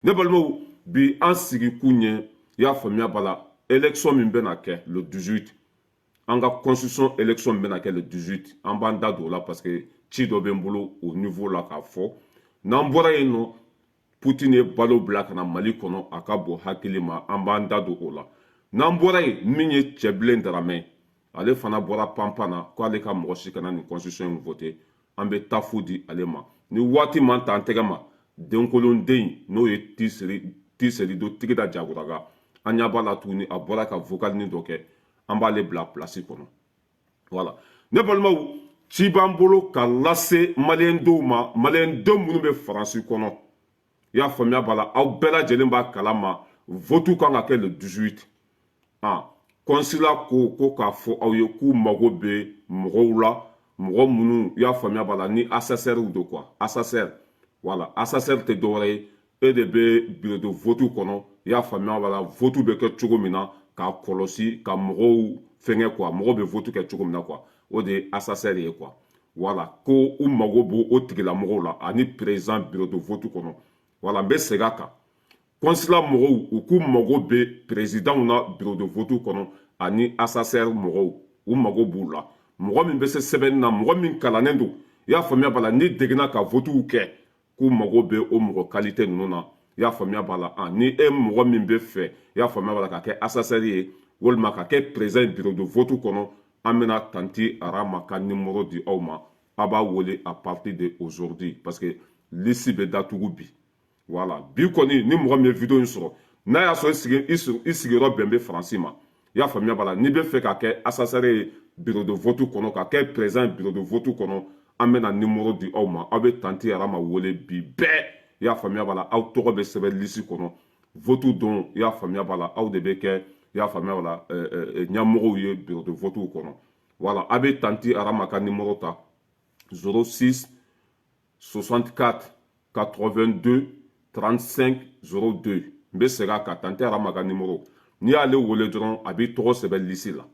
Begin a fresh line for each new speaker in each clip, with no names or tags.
Ne balimaw, bi an sigi kun ye, i y'a faamuya b'a la, élection min bɛna kɛ le 18, an ka constitution élection min bɛna kɛ le 18, an b'an da don o la parce que ci dɔ bɛ n bolo o niveau la k'a fɔ. N'an bɔra yen nɔ, Poutine ye balo bila ka na Mali kɔnɔ, a ka bon hakili ma, an b'an da don o la. N'an bɔra yen, min ye Cɛbilen Daramɛ, ale fana bɔra panpan na k'ale ka mɔgɔ si kana nin constitution in voter. An bɛ tafu di ale ma ni waati man ta an tɛgɛ ma. Denkolonden, n'o ye Tiseri do Tigida Jaguraga, an ɲɛ b'a la tuguni, a bɔra ka vocalini dɔ kɛ, an b'ale bila place kɔnɔ. Voilà, ne balimaw, ci b'an bolo ka lase maliyɛndenw ma, maliyɛndenw minnu bɛ Faransi kɔnɔ. I y'a faamuya b'a la, aw bɛɛ lajɛlen b'a kalama, vote kan ka kɛ le 18. Ah, consulat ko ko k'a fɔ aw ye k'u mago bɛ mɔgɔw la, mɔgɔ minnu, i y'a faamuya b'a la, ni assesseur don quoi. Assesseur, voilà, assesseur tɛ dɔwɛrɛ ye, e de bɛ bureau de vote kɔnɔ, i y'a faamuya b'a la, vote bɛ kɛ cogo min na k'a kɔlɔsi, ka mɔgɔw fɛngɛ quoi, mɔgɔw bɛ vote kɛ cogo min na quoi, o de ye assesseur ye quoi. Voilà, ko u mago b'o o tigilamɔgɔw la ani président bureau de vote kɔnɔ. Voilà, n bɛ segin a kan, consulat mɔgɔw, u k'u mago bɛ présidentw na bureau de vote kɔnɔ ani assesseur mɔgɔw, u mago b'u la, mɔgɔ min bɛ se sɛbɛnni na, mɔgɔ min kalannen don, i y'a faamuya b'a la, ni degena ka votew kɛ, k'u mago bɛ o mɔgɔ qualité ninnu na. I y'a faamuya b'a la, ni e mɔgɔ min bɛ fɛ, i y'a faamuya b'a la, ka kɛ assesseur ye walima ka kɛ président bureau de vote kɔnɔ, an bɛna tantie Arama ka numéro di aw ma, a b'a wele à partir de aujourd'hui parce que liste bɛ datugu bi. Voilà, bi kɔni, ni mɔgɔ min ye vidéo in sɔrɔ, n'a y'a sɔrɔ i sigiyɔrɔ bɛn bɛ Faransi ma, i y'a faamuya b'a la, n'i bɛ fɛ ka kɛ assesseur ye bureau de vote kɔnɔ, ka kɛ président bureau de vote kɔnɔ, an bɛna numéro di aw ma, aw bɛ tantie Arama wele bi bɛɛ, i y'a faamuya b'a la, aw tɔgɔ bɛ sɛbɛn liste kɔnɔ. Vote don, i y'a faamuya b'a la, aw de bɛ kɛ, i y'a faamuya b'a la, ɲɛmɔgɔw ye bureau de vote kɔnɔ. Voilà, a bɛ tantie Arama ka numéro ta: 06 64 82 35 02. N bɛ segin a kan, tantie Arama ka numéro, n'i y'ale wele dɔrɔn, a b'i tɔgɔ sɛbɛn liste la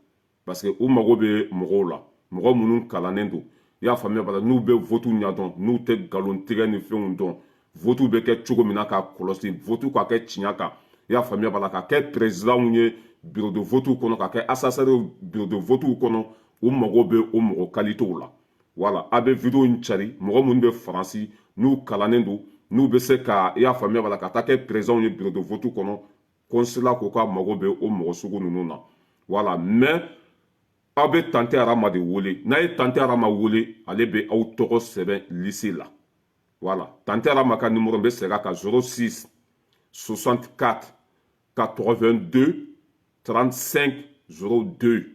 parce que u mago bɛ mɔgɔw la, mɔgɔ minnu kalannen don, i y'a faamuya b'a la, n'u bɛ vote ɲɛdɔn, n'u tɛ nkalon tigɛ ni fɛnw dɔn, vote bɛ kɛ cogo min na k'a kɔlɔsi, vote ka kɛ tiɲɛ kan, i y'a faamuya b'a la, ka kɛ président ye bureau de vote kɔnɔ, ka kɛ assesseur bureau de vote kɔnɔ, u mago bɛ o mɔgɔ qualitéw la. Voilà, a bɛ vidéo in cari, mɔgɔ minnu bɛ Faransi, n'u kalannen don, n'u bɛ se ka, i y'a faamuya b'a la, ka taa kɛ président ye bureau de vote kɔnɔ, consulat ko k'a mago bɛ o mɔgɔ sugu ninnu na. Voilà, mais aw bɛ tantie Arama de wele. N'a ye tantie Arama wele, ale bɛ aw tɔgɔ sɛbɛn liste la. Voilà, tantie Arama ka numéro, n bɛ segin a kan: 06 64 82 35 02.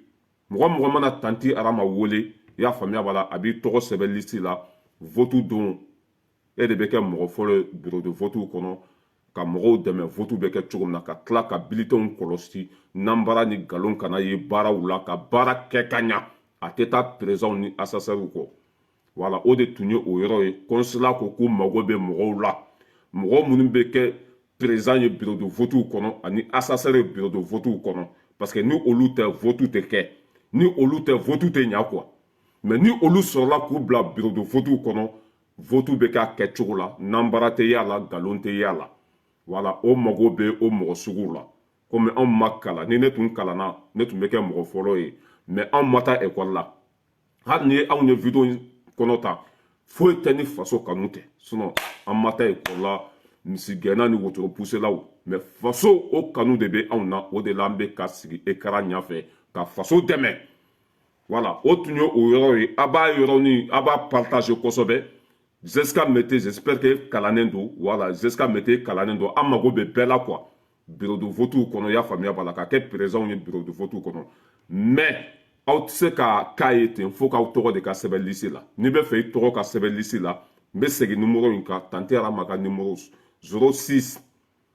Mɔgɔ mɔgɔ mana tantie Arama wele, i y'a faamuya b'a la, a b'i tɔgɔ sɛbɛn liste la. Vote don, e de bɛ kɛ mɔgɔ fɔlɔ ye bureau de vote kɔnɔ ka mɔgɔw dɛmɛ vote bɛ kɛ cogo min na, ka tila ka bulletinw kɔlɔsi, nanbara ni nkalon kana ye baaraw la, ka baara kɛ ka ɲa, a tɛ taa présidentw ni assesseurw kɔ. Voilà, o de tun ye o yɔrɔ ye. Consulat ko k'u mago bɛ mɔgɔw la, mɔgɔ minnu bɛ kɛ président ye bureau de vote kɔnɔ ani assesseur ye bureau de vote kɔnɔ, parce que ni olu tɛ, vote tɛ kɛ, ni olu tɛ, vote tɛ ɲa quoi. Mais ni olu sɔrɔla k'u bila bureau de vote kɔnɔ, vote bɛ kɛ a kɛcogo la, nanbara tɛ y'a la, nkalon tɛ y'a la. Voilà, o mago bɛ o mɔgɔ suguw la. Komi anw ma kalan, ni ne tun kalanna, ne tun bɛ kɛ mɔgɔ fɔlɔ ye, mais anw ma taa ekɔli la. Hali ni anw ye vidéo kɔnɔ ta, foyi tɛ ni faso kanu tɛ, sinon an ma taa ekɔli la, misigɛnna ni wotoro puselaw, mais faso o kanu de bɛ anw na, o de la an bɛ ka sigi écran ɲɛfɛ ka faso dɛmɛ. Voilà, o tun ye o yɔrɔ ye. A b'a yɔrɔnin, a b'a partager kosɛbɛ. Zeska Mete, j'espère que kalannen don. Voilà, Zeska Mete kalannen don. An mago bɛ bɛɛ la quoi, bureau de vote kɔnɔ, i y'a faamuya b'a la, ka kɛ président ye bureau de vote kɔnɔ. Mais aw tɛ se ka k'a ye ten fo k'aw tɔgɔ de ka sɛbɛn liste la. N'i bɛ fɛ i tɔgɔ ka sɛbɛn liste la, n bɛ segin numéro in kan, tantie Arama ka numéro: 06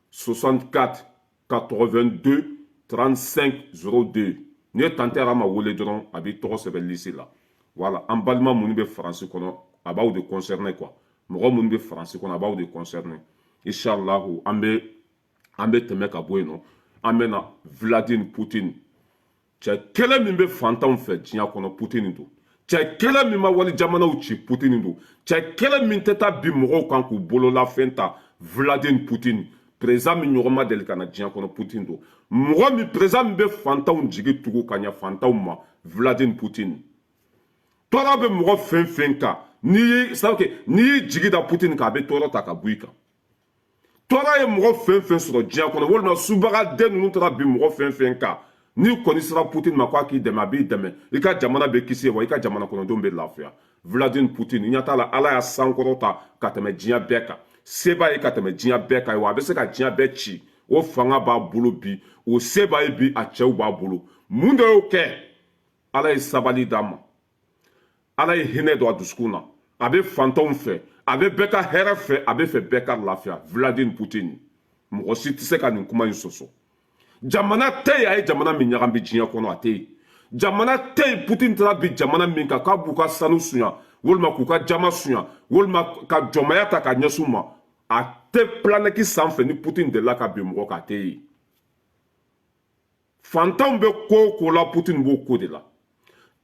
64 82 35 02. N'i ye tantie Arama wele dɔrɔn, a b'i tɔgɔ sɛbɛn liste la. Voilà, an balima minnu bɛ Faransi kɔnɔ, a b'aw de concerner quoi. Mɔgɔ minnu bɛ Faransi kɔnɔ, a b'aw de concerner. Inshallah, an bɛ tɛmɛ ka bɔ yen nɔ, an bɛ na Vladimir Poutine, cɛ kelen min bɛ fantanw fɛ diɲɛ kɔnɔ, Poutine don. Cɛ kelen min ma wali jamanaw ci, Poutine don. Cɛ kelen min tɛ taa bi mɔgɔw kan k'u bololafɛn ta, Vladimir Poutine. Président min ɲɔgɔn ma deli ka na diɲɛ kɔnɔ, Putin don. Mɔgɔ min, président min bɛ fantanw jigi tugu ka ɲɛ fantanw ma, Vladimir Putin. Tɔɔrɔ bɛ mɔgɔ fɛn fɛn kan, n'i y'i sabu n'i y'i jigi da Putin kan, a bɛ tɔɔrɔ ta ka bɔ i kan. Tɔɔrɔ ye mɔgɔ fɛn fɛn sɔrɔ diɲɛ kɔnɔ, walima subagaden ninnu taara bin mɔgɔ fɛn fɛn kan, n'i kɔni sera Putin ma k'a k'i dɛmɛ, a b'i dɛmɛ, i ka jamana bɛ kisi wa i ka jamana kɔnɔdenw bɛ lafiya. Vladimir Putin, ɲɛ t'a la, Ala y'a sankɔrɔ ta ka tɛmɛ diɲɛ bɛɛ kan, se b'a ye ka tɛmɛ diɲɛ bɛɛ kan wa a bɛ se ka diɲɛ bɛɛ ci. O fanga b'a bolo bi, o se b'a ye bi, a cɛw b'a bolo. Mun de y'o kɛ? Ala ye sabali d'a ma, Ala ye hinɛ don a dusukun na, a bɛ fantanw fɛ, a bɛ bɛɛ ka hɛrɛ fɛ, a bɛ fɛ bɛɛ ka lafiya. Vladimir Putin, mɔgɔ si tɛ se ka nin kuma in sɔsɔ. Jamana tɛ yen a ye jamana min ɲagami diɲɛ kɔnɔ, a tɛ yen. Jamana tɛ yen Putin taara bi jamana min kan k'a b'u ka sanu sunya, walima k'u ka jama sunya, walima ka jɔnmaya ta ka ɲɛsin u ma, a tɛ planète sanfɛ ni Putin delila ka bin mɔgɔ kan, a tɛ yen. Fantanw bɛ ko o ko la, Putin b'o ko de la.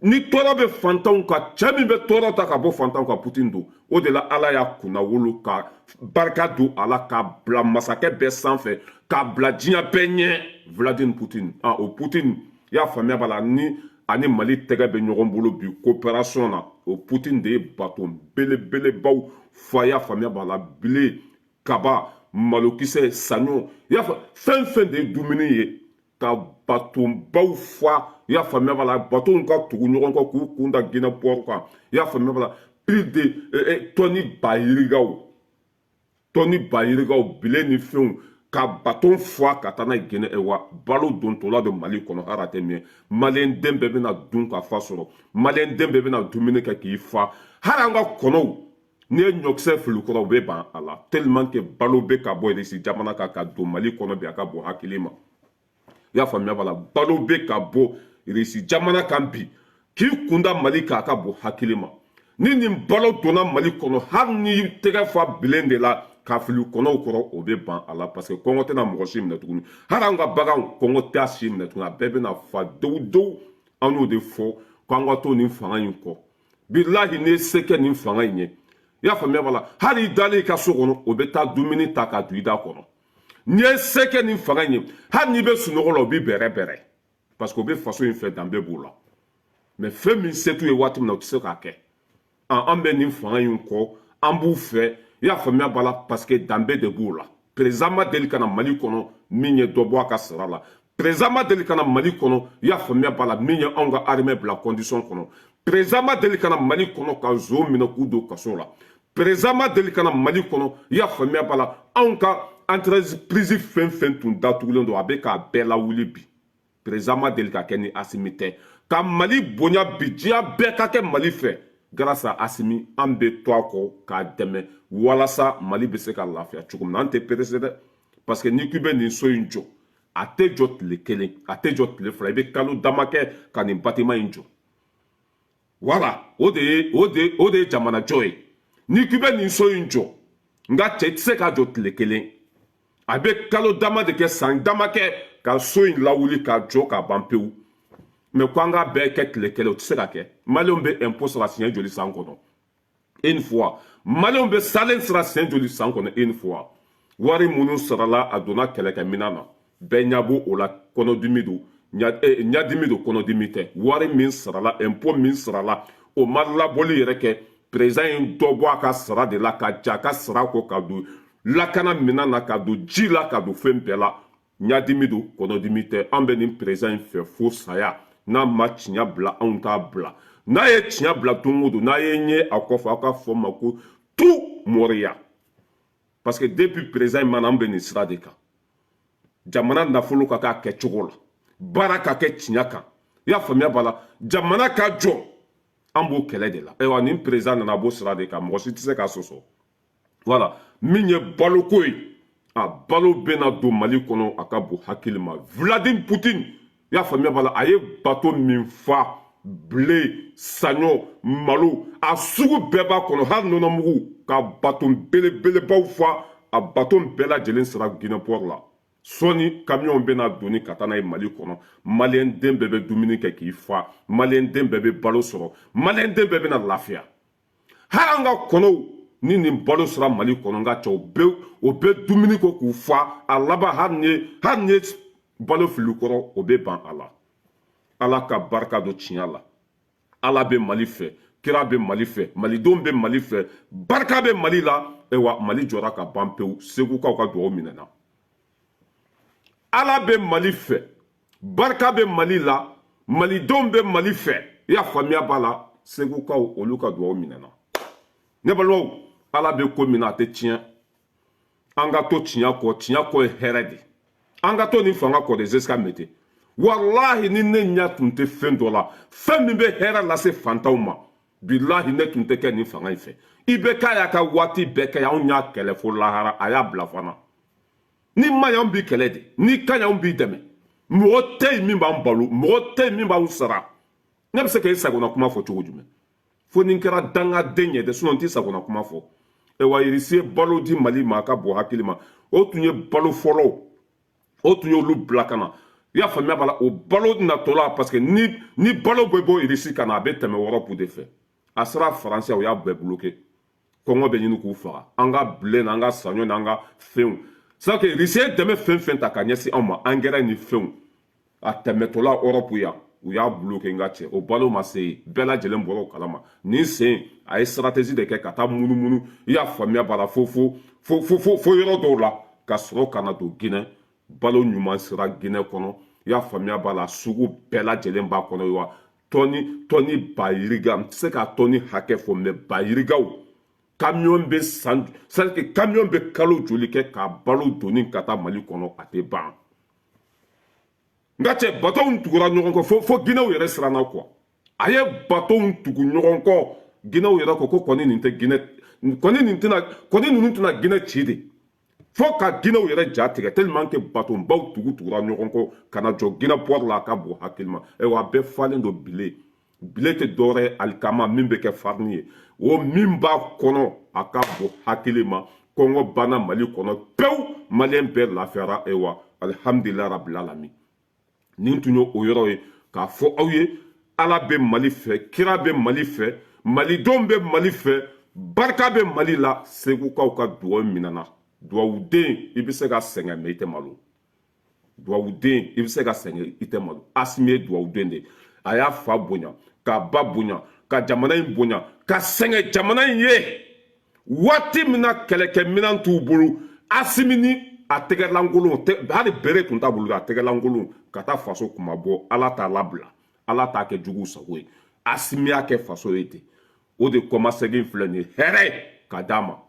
Ni tɔɔrɔ bɛ fantanw kan, cɛ min bɛ tɔɔrɔ ta ka bɔ fantanw kan, Putin don. O de la Ala y'a kunna wolo ka barika don a la, k'a bila masakɛ bɛɛ sanfɛ, k'a bila diɲɛ bɛɛ ɲɛ, Vladimir Putin. Ah, o Putin, i y'a faamuya b'a la, ni ani Mali tɛgɛ bɛ ɲɔgɔn bolo bi coopération na. O Putin de ye baton belebelebaw fa, i y'a faamuya b'a la, blé, kaba, malokisɛ, saɲɔ, i y'a fɛn fɛn de ye dumuni ye, ka batonbaw fa, i y'a faamuya b'a la, batonw ka tugu ɲɔgɔn kɔ k'u kun da Guinée port kan, i y'a faamuya b'a la, plus de tɔni ba yirikaw, tɔni ba yirikaw, blé ni fɛnw, ka baton fa ka taa n'a ye Guinée. Wa balo dontɔla don Mali kɔnɔ, hali a tɛ mɛn, maliyɛn den bɛɛ bɛna dun ka fa sɔrɔ, maliyɛn den bɛɛ bɛna dumuni kɛ k'i fa. Hali an ka kɔnɔw, n'i ye ɲɔkisɛ fili kɔrɔ, u bɛ ban a la, tellement que balo bɛ ka bɔ Irisi jamana kan ka don Mali kɔnɔ bi, a ka bon hakili ma. I y'a faamuya b'a la, balo bɛ ka bɔ Irisi jamana kan bi k'i kunda Mali kan, a ka bon hakili ma. Ni nin balo donna Mali kɔnɔ, hali n'i tɛgɛ fa bilen de la ka fili kɔnɔw kɔrɔ, o bɛ ban a la, parce que kɔngɔ tɛna mɔgɔ si minɛ tuguni. Hali an ka baganw, kɔngɔ t'a si minɛ tuguni, a bɛɛ bɛna fa dewu dewu. An y'o de fɔ k'an ka to nin fanga in kɔ. Bilahi, n'i ye se kɛ nin fanga in ye, i y'a faamuya b'a la, hali i dalen i ka so kɔnɔ, o bɛ taa dumuni ta ka don i da kɔnɔ. N'i ye se kɛ nin fanga in ye, hali n'i bɛ sunɔgɔ la, o b'i bɛrɛ bɛrɛ, parce que o bɛ faso in fɛ, danbe b'o la. Mais fɛn min se t'u ye waati min na, u tɛ se k'a kɛ. An bɛ nin fanga in kɔ, an b'u fɛ, i y'a faamuya b'a la, parce que danbe de b'u la. Président ma deli ka na Mali kɔnɔ min ye dɔ bɔ a ka sara la. Président ma deli ka na Mali kɔnɔ, i y'a faamuya b'a la, min ye anw ka armée bila condition kɔnɔ. Président ma deli ka na Mali kɔnɔ ka zo minɛ k'u don kaso la. Président ma deli ka na Mali kɔnɔ, i y'a faamuya b'a la, anw ka entreprise fɛn fɛn tun datugulen don, a bɛ k'a bɛɛ lawuli bi. Président ma deli ka kɛ ni Asimi tɛ ka Mali bonya bi, diɲɛ bɛɛ ka kɛ Mali fɛ grâce à Asimi. An bɛ to a kɔ k'a dɛmɛ walasa Mali bɛ se ka lafiya cogo min na. An tɛ pressé dɛ, parce que n'i k'i bɛ nin so in jɔ, a tɛ jɔ tile kelen, a tɛ jɔ tile 2, i bɛ kalo dama kɛ ka nin bâtiment in jɔ. Voilà, o de ye jamana jɔ ye. N'i k'i bɛ nin so in jɔ, nka cɛ, i tɛ se k'a jɔ tile kelen, a bɛ kalo dama de kɛ, san dama kɛ ka so in lawuli k'a jɔ k'a ban pewu. Mais ko an k'a bɛɛ kɛ tile kelen, o tɛ se ka kɛ. Maliyɛnw bɛ impôt sara siɲɛ joli san kɔnɔ? Une fois. Maliyɛnw bɛ salaire sara siɲɛ joli san kɔnɔ? Une fois. Wari minnu sarala, a donna kɛlɛkɛminɛn na, bɛɛ ɲɛ b'o o la. Kɔnɔdimi don, ɲadimi don, kɔnɔdimi tɛ. Wari min sarala, impôt min sarala, o ma labɔli yɛrɛ kɛ. Président ye dɔ bɔ a ka sara de la ka ja a ka sara kɔ ka don lakana minɛn na, ka don ji la, ka don fɛn bɛɛ la. Ɲadimi don, kɔnɔdimi tɛ. An bɛ nin président in fɛ fo saya. N'a ma tiɲɛ bila, anw t'a bila. N'a ye tiɲɛ bila don o don, n'a ye ɲɛ a kɔfɛ, aw ka fɔ ma ko tout moriya, parce que depuis président in mana, an bɛ nin sira de kan. Jamana nafolo ka k'a kɛcogo la, baara ka kɛ tiɲɛ kan, i y'a faamuya b'a la, jamana ka jɔ, an b'o kɛlɛ de la. Ayiwa, nin président nana b'o sira de kan, mɔgɔ si tɛ se k'a sɔsɔ. Voilà, min ye baloko ye, a balo bɛna don Mali kɔnɔ, a ka bon hakili ma. Vladimir Poutine, i y'a faamuya b'a la, a ye bato min fa, blé, saɲɔ, malo, a sugu bɛɛ b'a kɔnɔ, hali nɔnɔmugu, ka bato belebelebaw fa, a bato bɛɛ lajɛlen sera Guinée port la. Sɔɔni kamiyɔnw bɛna doni ka taa n'a ye Mali kɔnɔ. Maliyɛn den bɛɛ bɛ dumuni kɛ k'i fa, maliyɛn den bɛɛ bɛ balo sɔrɔ, maliyɛn den bɛɛ bɛna lafiya. Hali an ka kɔnɔw, Ni nin balo sera Mali kɔnɔ, n ka cɛ, o bɛ dumuni ko k'u fa. A laban, hali ni ye balo fili kɔrɔ, o bɛ ban a la. Ala ka barika don tiɲɛ la. Ala bɛ Mali fɛ, kira bɛ Mali fɛ, malidenw bɛ Mali fɛ, barika bɛ Mali la. Ayiwa, Mali jɔra ka ban pewu. Segukaw ka dugawu minɛna. Ala bɛ Mali fɛ, barika bɛ Mali la, malidenw bɛ Mali fɛ. I y'a faamuya b'a la, segukaw, olu ka dugawu minɛna. Ne balimaw, Ala bɛ ko min na, a tɛ tiɲɛ. An ka to tiɲɛ kɔ. Tiɲɛ kɔ ye hɛrɛ de. An ka to nin fanga kɔ de jusqu'à mete. Walahi, ni ne ɲɛ tun tɛ fɛn dɔ la, fɛn min bɛ hɛrɛ lase fantanw ma, bilahi, ne tun tɛ kɛ nin fanga in fɛ. I bɛ k'a y'a ka waati bɛɛ kɛ, anw y'a kɛlɛ fo lahara, a y'a bila fana. Ni ma ɲi, anw b'i kɛlɛ de. Ni ka ɲi, anw b'i dɛmɛ. Mɔgɔ tɛ yen min b'an balo, mɔgɔ tɛ yen min b'anw sara. Ne bɛ se k'e sagona kuma fɔ cogo jumɛn? Fo ni n kɛra dangaden ye dɛ, sinon n tɛ sagona kuma fɔ. Ayiwa, Irisi ye balo di Mali ma, a ka bon hakili ma. O tun ye balo fɔlɔ, o tun y'olu bila ka na. I y'a faamuya b'a la, o balo natɔla, parce que ni balo bɛ bɔ Irisi ka na, a bɛ tɛmɛ Europe de fɛ. A sera Faransi, o y'a bɛɛ bloqué. Kɔngɔ bɛ ɲini k'u faga. An ka bilen, n'an ka saɲɔ, n'an ka fɛnw, c'est que Irisi ye dɛmɛ fɛn fɛn ta ka ɲɛsin anw ma, angɛrɛ ni fɛnw, a tɛmɛtɔla Europe yan, u y'a bloqué. N ka cɛ, o balo ma se yen. Bɛɛ lajɛlen bɔra o kalama. Nin sen, a ye stratégie de kɛ ka taa munumunu, i y'a faamuya b'a la, fo fo fo fo fo fo yɔrɔ dɔw la, ka sɔrɔ ka na don Ginɛ. Balo ɲuman sera Ginɛ kɔnɔ. I y'a faamuya b'a la, sugu bɛɛ lajɛlen b'a kɔnɔ. Wa tɔni ba yiriga, n tɛ se ka tɔni hakɛ fɔ, mais ba yirigaw. Camion bɛ san, c'est à dire que camion bɛ kalo joli kɛ ka balo doni ka taa Mali kɔnɔ, a tɛ ban. N ka cɛ, bateauw tugura ɲɔgɔn kɔ fo Ginɛw yɛrɛ siranna quoi. A ye bateauw tugu ɲɔgɔn kɔ, Ginɛw yɛrɛ ko ko kɔni nin tɛ Ginɛ kɔni, nin tɛna kɔni, ninnu tɛna Ginɛ ci de, fo ka Ginɛw yɛrɛ ja tigɛ, tellement que bateaubaw tugu tugura ɲɔgɔn kɔ ka na jɔ Ginɛ port la. A ka bon hakili ma. Ayiwa, a bɛɛ falen don blé. Blé tɛ dɔwɛrɛ ye, alikama min bɛ kɛ farini ye, o min b'a kɔnɔ, a ka bon hakili ma. Kɔngɔ banna Mali kɔnɔ pewu, maliyɛn bɛɛ lafiyara. Ayiwa, alihamdulilayi rabil alamin. Nin tun ye o yɔrɔ ye k'a fɔ aw ye. Ala bɛ Mali fɛ, kira bɛ Mali fɛ, malidenw bɛ Mali fɛ, barika bɛ Mali la. Segukaw ka dugawu minɛna. Dugawuden, i bɛ se ka sɛgɛn, mais i tɛ malo. Dugawuden, i bɛ se ka sɛgɛn, i tɛ malo. Asimi ye dugawuden de ye. A y'a fa bonya, k'a ba bonya, ka jamana in bonya, ka sɛgɛn jamana in ye. Waati min na kɛlɛkɛminɛn t'u bolo, Asimi ni a tɛgɛlankolon, hali bere tun t'a bolo, a tɛgɛlankolon ka taa faso kuma bɔ. Ala t'a labila, Ala t'a kɛ jugu sago ye. Asimi y'a kɛ faso ye ten. O de kɔmasegin filɛ nin ye, hɛrɛ ka d'a ma.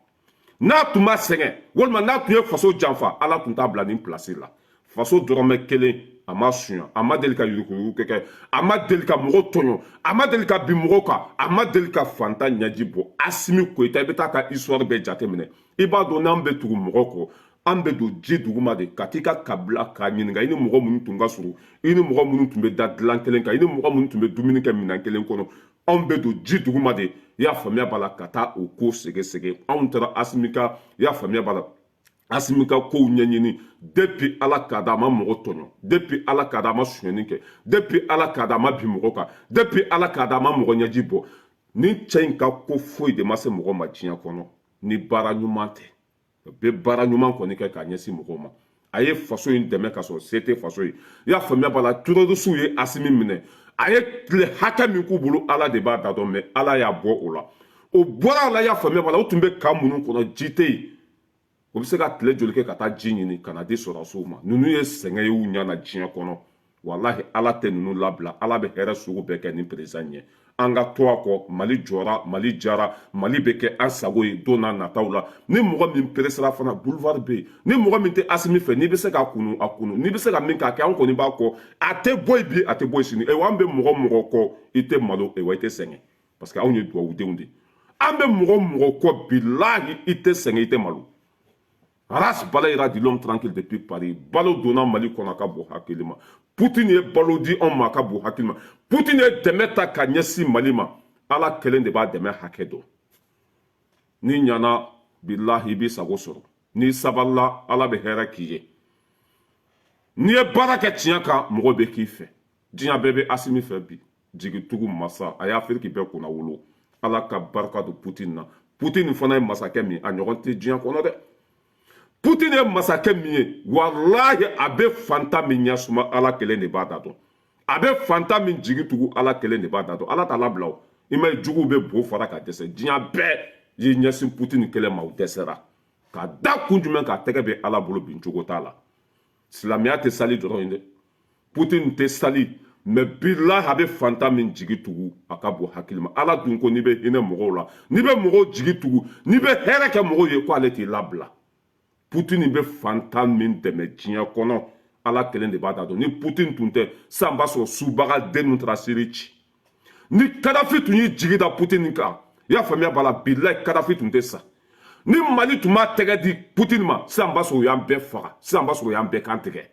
N'a tun ma sɛgɛn, walima n'a tun ye faso janfa, Ala tun t'a bila nin place la. Faso dɔrɔmɛ kelen a ma suɲa, a ma deli ka yuruguyurugu kɛ, a ma deli ka mɔgɔ tɔɲɔ, a ma deli ka bin mɔgɔw kan, a ma deli ka fantan ɲɛji bɔ. Asimi Koyita, i bɛ taa ka histoire bɛɛ jateminɛ, i b'a dɔn n'an bɛ tugu mɔgɔ kɔ, an bɛ don ji duguma de ka t'i ka kabila k'a ɲininka, i ni mɔgɔ minnu tun ka surun, i ni mɔgɔ minnu tun bɛ da dilan kelen kan, i ni mɔgɔ minnu tun bɛ dumuni kɛ minɛn kelen kɔnɔ. Anw bɛ don ji duguma de, i y'a faamuya b'a la, ka taa o ko sɛgɛsɛgɛ. Anw taara Asimi ka, i y'a faamuya b'a la, Asimi ka kow ɲɛɲini. Depuis Ala ka da, a ma mɔgɔ tɔɲɔ. Depuis Ala ka da, a ma sonyɛni kɛ. Depuis Ala ka da, a ma bin mɔgɔ kan. Depuis Ala ka da, a ma mɔgɔ ɲɛji bɔ. Ni cɛ in ka ko foyi de ma se mɔgɔ ma diɲɛ kɔnɔ ni baara ɲuman tɛ. A bɛ baara ɲuman kɔni kɛ k'a ɲɛsin mɔgɔw ma. A ye faso in dɛmɛ ka sɔrɔ se tɛ faso ye. I y'a faamuya b'a la, terroristew ye Asimi minɛ, a ye tile hakɛ min k'u bolo, Ala de b'a da dɔn, mais Ala y'a bɔ o la. O bɔra a la, i y'a faamuya b'a la, o tun bɛ camp minnu kɔnɔ, ji tɛ yen. O bɛ se ka tile joli kɛ ka taa ji ɲini ka na di sɔrɔdasiw ma? Ninnu ye sɛgɛn ye u ɲɛ na diɲɛ kɔnɔ. Walahi, Ala tɛ ninnu labila. Ala bɛ hɛrɛ sugu bɛɛ kɛ nin président ɲɛ. An ka to a kɔ. Mali jɔra, Mali jara, Mali bɛ kɛ an sago ye don n'a nataw la. Ni mɔgɔ min peresera fana, boulevard bɛ yen. Ni mɔgɔ min tɛ Asimi fɛ, n'i bɛ se k'a kunu, a kunu. N'i bɛ se ka min k'a kɛ, an kɔni b'a kɔ. A tɛ bɔ yen bi, a tɛ bɔ yen sini. Ayiwa, an bɛ mɔgɔ mɔgɔ kɔ, i tɛ malo, ayiwa, i tɛ sɛgɛn, parce que anw ye dugawudenw de ye. An bɛ mɔgɔ mɔgɔ kɔ, bilahi, i tɛ sɛgɛn, i tɛ malo. Ras Balayira dit l'homme tranquille depuis Paris. Balo donna Mali kɔnɔ, a ka bon hakili ma. Poutine ye balo di anw ma, a ka bon hakili ma. Poutine ye dɛmɛ ta ka ɲɛsin Mali ma. Ala kelen de b'a dɛmɛ hakɛ dɔn. Ni ɲana, bilahi, i b'i sago sɔrɔ. N'i sabalila, Ala bɛ hɛrɛ k'i ye. N'i ye baara kɛ tiɲɛ kan, mɔgɔ bɛ k'i fɛ. Diɲɛ bɛɛ bɛ Asimi fɛ bi. Jigitugu masa, a ye Afiriki bɛɛ kunna wolo. Ala ka barika don Poutine na. Putin fana ye masakɛ min, a ɲɔgɔn tɛ diɲɛ kɔnɔ dɛ. Putin ye masakɛ min ye, walahi, a bɛ fantan min ɲɛsuma, Ala kelen de b'a da dɔn. A bɛ fantan min jigi tugu, Ala kelen de b'a da dɔn. Ala t'a labila o. I ma ye, juguw bɛ bo fara ka dɛsɛ. Diɲɛ bɛɛ y'i ɲɛsin Putin kelen ma, o dɛsɛra. Ka da kun jumɛn? K'a tɛgɛ bɛ Ala bolo, bin cogo t'a la. Silamɛya tɛ sali dɔrɔn ye dɛ. Putin tɛ sali, mais bilahi, a bɛ fantan min jigi tugu, a ka bon hakili ma. Ala dun ko n'i bɛ hinɛ mɔgɔw la, n'i bɛ mɔgɔw jigi tugu, n'i bɛ hɛrɛ kɛ mɔgɔw ye, ko ale t'i labila. Putin bɛ fantan min dɛmɛ diɲɛ kɔnɔ, Ala kelen de b'a da dɔn. Ni Putin tun tɛ sisan, b'a sɔrɔ subaga den ninnu taara Siri ci. Ni Kadafi tun y'i jigi da Putin kan, i y'a faamuya b'a la, bilahi, Kadafi tun tɛ sa. Ni Mali tun b'a tɛgɛ di Putin ma sisan, b'a sɔrɔ u y'an bɛɛ faga sisan, b'a sɔrɔ u y'an bɛɛ kan tigɛ.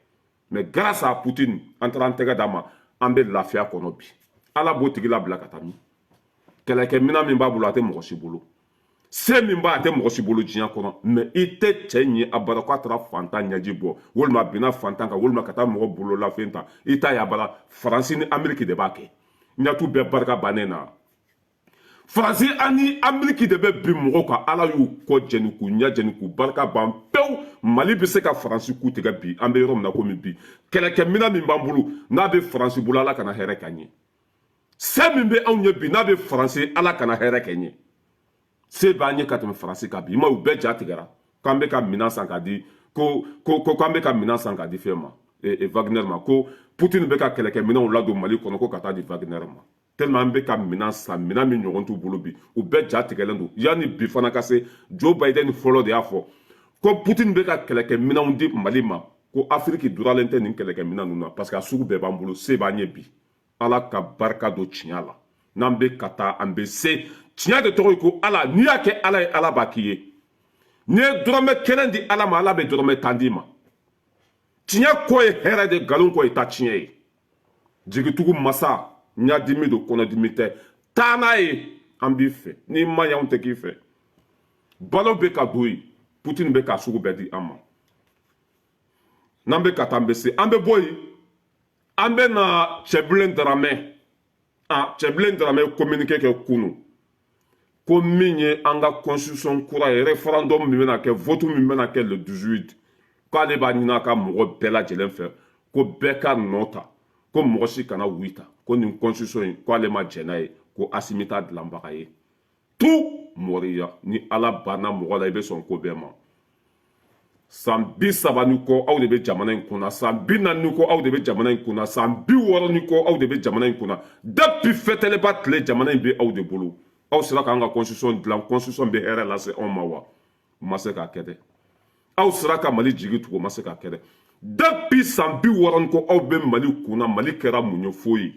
Mais grâce à Putin, an taara an tɛgɛ d'a ma, an bɛ lafiya kɔnɔ bi. Ala b'o tigi labila ka taa min? Kɛlɛkɛminɛn min b'a bolo, a tɛ mɔgɔ si bolo. Se min b'a, a tɛ mɔgɔ si bolo diɲɛ kɔnɔ. Mais i tɛ cɛ ɲɛ abada k'a taara fantan ɲɛji bɔ, walima a binna fantan kan, walima ka taa mɔgɔ bololafɛn ta. I t'a ye abada. Faransi ni Ameriki de b'a kɛ. Ɲatu bɛɛ barika bannen na. Faransi ani Ameriki de bɛ bin mɔgɔw kan. Ala y'u kɔ jɛni, k'u ɲɛ jɛni, k'u barika ban pewu. Mali bɛ se ka Faransi ku tigɛ bi. An bɛ yɔrɔ min na komi bi, kɛlɛkɛminɛn min b'an bolo, n'a bɛ Faransi bolo, Ala kana hɛrɛ k'an ye. Se min bɛ anw ye bi, n'a bɛ Faransi, Ala kana hɛrɛ kɛ ɲɛ. Se b'an ye ka tɛmɛ Faransi kan bi. I ma, u bɛɛ ja tigɛra k'an bɛ ka minɛn san ka di, ko k'an bɛ ka minɛn san ka di fɛn ma, Wagner ma, ko Putin bɛ ka kɛlɛkɛminɛnw ladon Mali kɔnɔ, ko ka taa di Wagner ma, tellement an bɛ ka minɛn san, minɛn min ɲɔgɔn t'u bolo bi. U bɛɛ ja tigɛlen don. Yanni bi fana ka se, Joe Biden fɔlɔ de y'a fɔ ko Putin bɛ ka kɛlɛkɛminɛnw di Mali ma, ko Afiriki duralen tɛ nin kɛlɛkɛminɛn ninnu na, parce que a sugu bɛɛ b'an bolo. Se b'an ye bi. Ala ka barika don tiɲɛ la. N'an bɛ ka taa, an bɛ se. Tiɲɛ de tɔgɔ ye ko Ala. N'i y'a kɛ Ala ye, Ala b'a k'i ye. N'i ye dɔrɔmɛ 1 di Ala ma, Ala bɛ dɔrɔmɛ 10 d'i ma. Tiɲɛ kɔ ye hɛrɛ de, nkalon kɔ ye ta tiɲɛ ye. Jigitugu masa, ɲadimi don, kɔnɔdimi tɛ. Taa n'a ye, an b'i fɛ. N'i ma ɲɛ, anw tɛ k'i fɛ. Balo bɛ ka don yen, Putin bɛ ka sugu bɛɛ di an ma. N'an bɛ ka taa, an bɛ se. An bɛ bɔ yen, an bɛ na Cɛbilen Daramɛ. Ah, Cɛbilen Daramɛ communiqué kɛ kunu ko min ye an ka constitution kura ye, référendum min bɛna kɛ, vote min bɛna kɛ le 18, k'ale b'a ɲini a ka mɔgɔ bɛɛ lajɛlen fɛ ko bɛɛ ka nɔ ta, ko mɔgɔ si kana oui ta, ko nin constitution in, ko ale ma jɛn n'a ye, ko Asimi t'a dilanbaga ye. Tu mɔriya, ni Ala banna mɔgɔ la, i bɛ sɔn ko bɛɛ ma. San 30 ni kɔ, aw de bɛ jamana in kunna. San 40 ni kɔ, aw de bɛ jamana in kunna. San 60 ni kɔ, aw de bɛ jamana in kunna. Depuis fɛtɛlɛba tile, jamana in bɛ aw de bolo. Aw sera k'an ka constitution dilan, constitution bɛ hɛrɛ lase anw ma wa? U ma se k'a kɛ dɛ. Aw sera ka Mali jigi tugu, u ma se k'a kɛ dɛ. Depuis san 60 ni kɔ, aw bɛ Mali kunna. Mali kɛra mun ye? Foyi.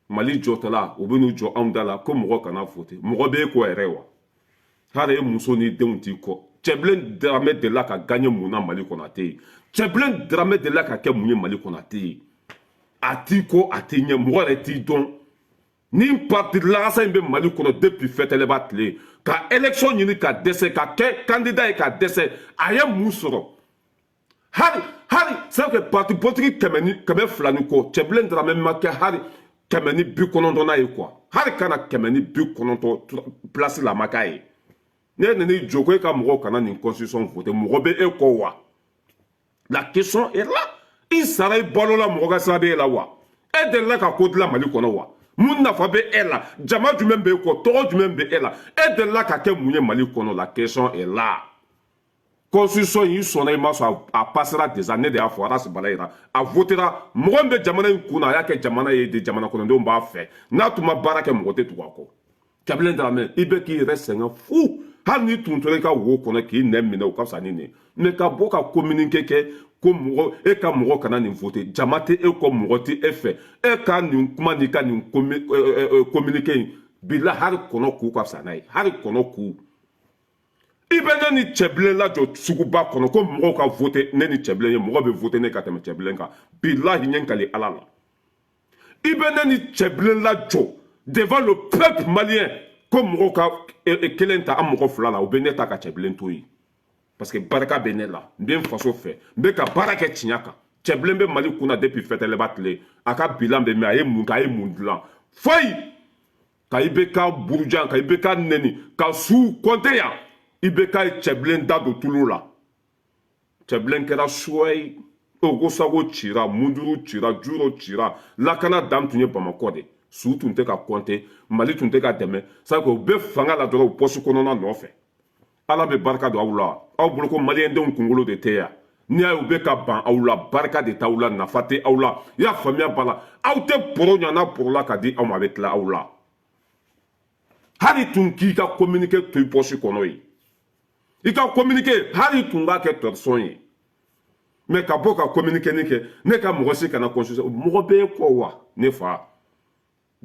Mali jɔtɔla, u bɛ n'u jɔ anw da la ko mɔgɔ kana voter. Mɔgɔ b'e kɔ yɛrɛ wa? Hali e muso ni denw t'i kɔ. Cɛbilen Daramɛ delila ka gagner mun na Mali kɔnɔ? A tɛ yen. Cɛbilen Daramɛ delila ka kɛ mun ye Mali kɔnɔ? A tɛ yen. A t'i kɔ, a t'i ɲɛ, mɔgɔ yɛrɛ t'i dɔn. Ni parti lagasa in bɛ Mali kɔnɔ depuis fɛtɛlɛba tile, ka élection ɲini ka dɛsɛ, ka kɛ candidat ye ka dɛsɛ, a ye mun sɔrɔ? Hali c'est que parti politique kɛmɛ ni 200 ni kɔ, Cɛbilen Daramɛ ma kɛ hali 190na ye quoi. Hali kana 190 place la, a ma k'a ye. Ne nana jɔ ko e ka mɔgɔw kana nin constitution voter, mɔgɔ bɛ e kɔ wa? La question est là. I sara, i balola, mɔgɔ ka sira bɛ e la wa? E delila ka ko dilan Mali kɔnɔ wa? Mun nafa bɛ e la? Jama jumɛn bɛ e kɔ? Tɔgɔ jumɛn bɛ e la? E delila ka kɛ mun ye Mali kɔnɔ? La question est là. Constitution y'i sɔnna, i ma sɔn, a passera déjà. Ne de y'a fɔ, Arasi Balayira a votera. Mɔgɔ min bɛ jamana in kun na, a y'a kɛ jamana ye de, jamana kɔnɔdenw b'a fɛ. N'a tun ma baara kɛ, mɔgɔ tɛ tugu a kɔ. Cɛbilen Daramɛ, i bɛ k'i yɛrɛ sɛgɛn fu. Hali n'i tun tora i ka wo kɔnɔ k'i nɛn minɛ, o ka fisa ni nin ye. Mais ka bɔ ka communiqué kɛ ko mɔgɔ, e ka mɔgɔ kana nin voter, jama tɛ e kɔ, mɔgɔ tɛ e fɛ. E ka nin kuma n'i ka nin communiqué in bila, hali kɔnɔ k'u ka fisa n'a ye, hali kɔnɔ k'u. I bɛ ne ni Cɛbilen lajɔ suguba kɔnɔ ko mɔgɔw ka voter ne ni Cɛbilen ye, mɔgɔ bɛ voter ne ka tɛmɛ Cɛbilen kan. Bilahi, ɲɛ n kali Ala la. I bɛ ne ni Cɛbilen lajɔ devant le peuple malien ko mɔgɔw ka kelen ta an mɔgɔ fila la, u bɛ ne ta ka Cɛbilen to yen, parce que barika bɛ ne la, n bɛ n faso fɛ, n bɛ ka baara kɛ tiɲɛ kan. Cɛbilen bɛ Mali kunna depuis fɛtɛlɛba tile, a ka bilan bɛ min? A ye mun kɛ? A ye mun dilan? Foyi. Ka IBK burujan, ka IBK neni, ka su kɔnte yan. IBK ye Cɛbilen da don tulu la. Cɛbilen kɛra suwa ye. Ogosago cira, Munduru cira, Juro cira. Lakana dan tun ye Bamakɔ de. Su tun tɛ ka kɔnte, Mali tun tɛ ka dɛmɛ. Sabu u bɛ fanga la dɔrɔn, u pɔsi kɔnɔna nɔfɛ. Ala bɛ barika don aw la. Aw bolo ko maliyɛndenw kunkolo de tɛ yan. N'i y'a ye u bɛ ka ban aw la, barika de t'aw la, nafa tɛ aw la. I y'a faamuya ba la, aw tɛ poro ɲa. N'a porola ka di aw ma, a bɛ tila aw la. Hali tun k'i ka communiqué to i pɔsi kɔnɔ yen, i ka communiqué, hali tun k'a kɛ torsion ye. Mais ka bɔ ka communiqué ni kɛ, ne ka mɔgɔ si kana constitution. Mɔgɔ b'e kɔ wa? Ne fa,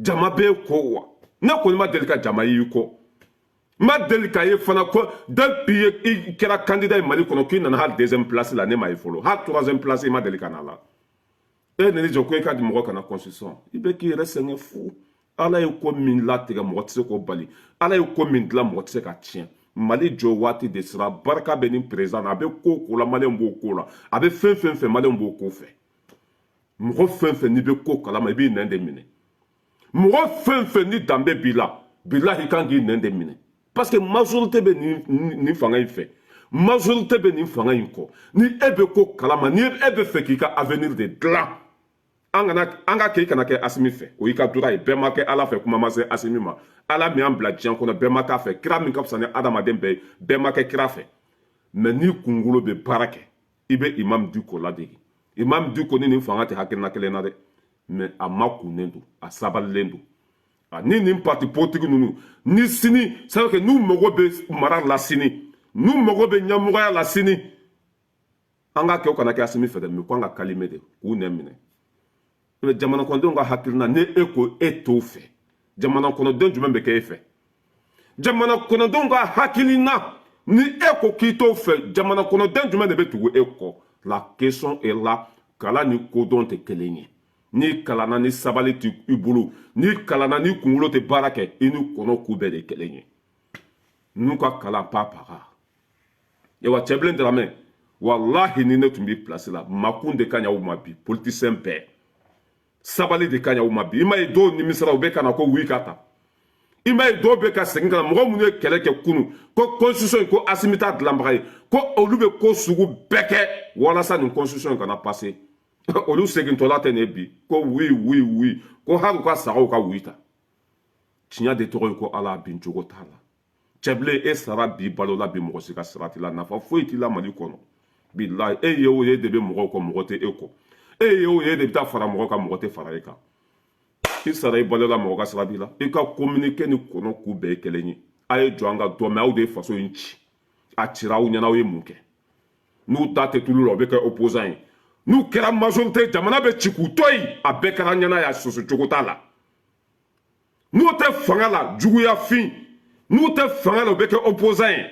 jama b'e kɔ wa? Ne kɔni ma deli ka jama y'i kɔ. N ma deli ka ye fana ko depuis i kɛra candidat ye Mali kɔnɔ, k'i nana hali deuxième place la. Ne ma ye fɔlɔ. Hali troisième place, i ma deli ka na la. E nini jɔ ko e ka di mɔgɔ kana constitution. I bɛ k'i yɛrɛ sɛgɛn fu. Ala ye ko min latigɛ, mɔgɔ tɛ se k'o bali. Ala ye ko min dilan, mɔgɔ tɛ se ka tiɲɛ. Mali jɔ waati de sera. Barika bɛ nin président na. A bɛ ko ko la, maliyɛnw b'o ko la. A bɛ fɛn fɛn fɛ, maliyɛnw b'o ko fɛ. Mɔgɔ fɛn fɛn n'i bɛ ko kalama, i b'i nɛn de minɛ. Mɔgɔ fɛn fɛn ni danbe b'i la, bilahi, kan k'i nɛn de minɛ, parce que majorité bɛ nin fanga in fɛ, majorité bɛ nin fanga in kɔ. Ni e bɛ ko kalama, ni e bɛ fɛ k'i ka avenir de dilan, an kana an ka kɛ, i kana kɛ Asimi fɛ, o y'i ka droit ye. Bɛɛ ma kɛ Ala fɛ, kuma ma se Asimi ma. Ala min y'an bila diɲɛ kɔnɔ, bɛɛ ma k'a fɛ. Kira min ka fisa ni adamaden bɛɛ ye, bɛɛ ma kɛ kira fɛ. Mais n'i kunkolo bɛ baara kɛ, i bɛ Imam Dicko ladege. Imam Dicko ni nin fanga tɛ hakilina kelen na dɛ, mais a ma kunnen don, a sabalilen don. Ni nin parti politique ninnu ni sini, c'est que n'u mago bɛ mara la sini, n'u mago bɛ ɲɛmɔgɔya la sini, an ka kɛ, o kana kɛ Asimi fɛ dɛ, mais ko an ka kalime de k'u nɛ minɛ. Mais jamana kɔnɔdenw ka hakilina, ni e ko e t'o fɛ, jamana kɔnɔden jumɛn bɛ kɛ e fɛ? Jamana kɔnɔdenw ka hakilina, ni e ko k'i t'o fɛ, jamana kɔnɔden jumɛn de bɛ tugu e kɔ? La question est là. Kalan ni kodɔn tɛ kelen ye. N'i kalanna, ni sabali tɛ i bolo, n'i kalanna, ni kunkolo tɛ baara kɛ, i ni kɔnɔ k'u bɛɛ de kelen ye. N'u ka kalan pa paga yawa. Cɛbilen Daramɛ, walahi, ni ne tun b'i place la, makun de ka ɲi aw ma bi. Politicien bɛɛ, sabali de ka ɲi aw ma bi. I m'a ye dɔw nimisara, u bɛ ka na ko oui ka ta. I m'a ye dɔw bɛ ka segin ka na, mɔgɔ minnu ye kɛlɛ kɛ kunun ko constitution in, ko Asimi t'a dilanbaga ye, ko olu bɛ ko sugu bɛɛ kɛ walasa nin constitution in kana passer, olu segintɔla tɛ nin ye bi ko oui, oui, oui, ko hali u ka sagaw ka oui ta. Tiɲɛ de tɔgɔ ye ko Ala, bin cogo t'a la. Cɛbilen, e sara bi, balo la bi, mɔgɔ si ka sira t'i la, nafa foyi t'i la Mali kɔnɔ. Bilahi, e ye o ye de bɛ mɔgɔw kɔ, mɔgɔ tɛ e kɔ. E ye o ye de bɛ taa fara mɔgɔ kan, mɔgɔ tɛ fara e kan. I sara, i balola, mɔgɔ ka sira b'i la. I ka communiqué ni kɔnɔ k'u bɛɛ ye kelen ye. A ye jɔ an ka dɔn mɛ, aw de ye faso in ci. A cira aw ɲɛna, aw ye mun kɛ? N'u ta tɛ tulu la, u bɛ kɛ opposant ye. N'u kɛra majorité, jamana bɛ ci k'u to yen. A bɛɛ kɛra ɲɛna ya, soso cogo t'a la. N'u tɛ fanga la, juguya fin. N'u tɛ fanga la, u bɛ kɛ opposant ye.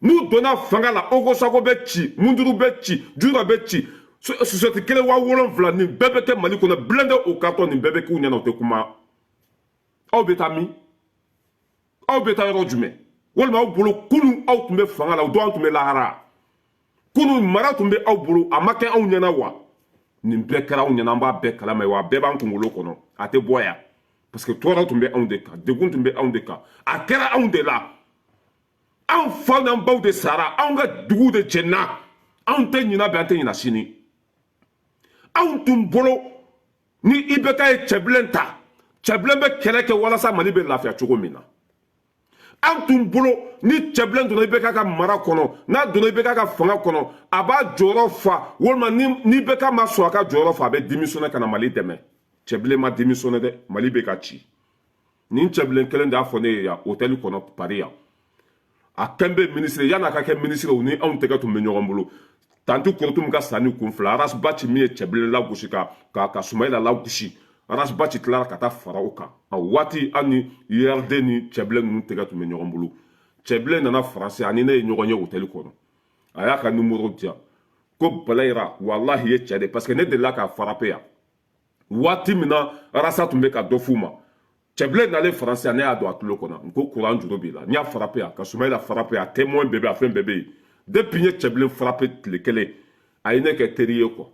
N'u donna fanga la, Ogosago bɛ ci, Munduru bɛ ci, Jura bɛ ci, société kelen 7000, nin bɛɛ bɛ kɛ Mali kɔnɔ. Blindé au carton, nin bɛɛ bɛ k'u ɲɛna, u tɛ kuma. Aw bɛ taa min? Aw bɛ taa yɔrɔ jumɛn? Walima aw bolo, kunun aw tun bɛ fanga la, o don an tun bɛ lahara. Kunun mara tun bɛ aw bolo, a ma kɛ anw ɲɛna wa? Nin bɛɛ kɛra anw ɲɛna, an b'a bɛɛ kalama wa, a bɛɛ b'an kunkolo kɔnɔ, a tɛ bɔ yan, parce que tɔɔrɔ tun bɛ anw de kan, degun tun bɛ anw de kan, a kɛra anw de la. Anw faw n'an baw de sara, anw ka duguw de jɛnna. Anw tɛ ɲina bi, an tɛ ɲina sini. Anw tun bolo, ni IBK ye Cɛbilen ta, Cɛbilen bɛ kɛlɛ kɛ walasa Mali bɛ lafiya cogo min na. An tun bolo, ni Cɛbilen donna IBK ka mara kɔnɔ, n'a donna IBK ka fanga kɔnɔ, a b'a jɔyɔrɔ fa, walima ni IBK ma sɔn a ka jɔyɔrɔ fa, a bɛ démissionner ka na Mali dɛmɛ. Cɛbilen ma démissionner dɛ, Mali bɛ ka ci. Nin Cɛbilen kelen de y'a fɔ ne ye yan, hôtel kɔnɔ Paris yan. A kɛn bɛ ministre, yan'a ka kɛ ministre, u ni anw tɛgɛ tun bɛ ɲɔgɔn bolo. Tanti Korotum ka sanni kun fila, Ras Bath min ye Cɛbilen lagosi ka Sumayila lagosi, Ras Bath tilara ka taa fara o kan. A waati, an ni URD ni Cɛbilen ninnu tɛgɛ tun bɛ ɲɔgɔn bolo. Cɛbilen nana Faransi, ani ne ye ɲɔgɔn ye hôtel kɔnɔ. A y'a ka numéro di yan ko Balayira, walahi, ye cɛ de, parce que ne delila k'a frapper yan waati min na Rasa tun bɛ ka dɔ f'u ma. Cɛbilen nalen Faransi, ne y'a don a tulo kɔnɔ n ko kuran juru b'i la. N y'a frapper yan, ka Sumayila frapper, a témoin bɛɛ bɛ, a fɛn bɛɛ bɛ yen. Depuis n ye Cɛbilen frapper tile kelen, a ye ne kɛ teri ye quoi.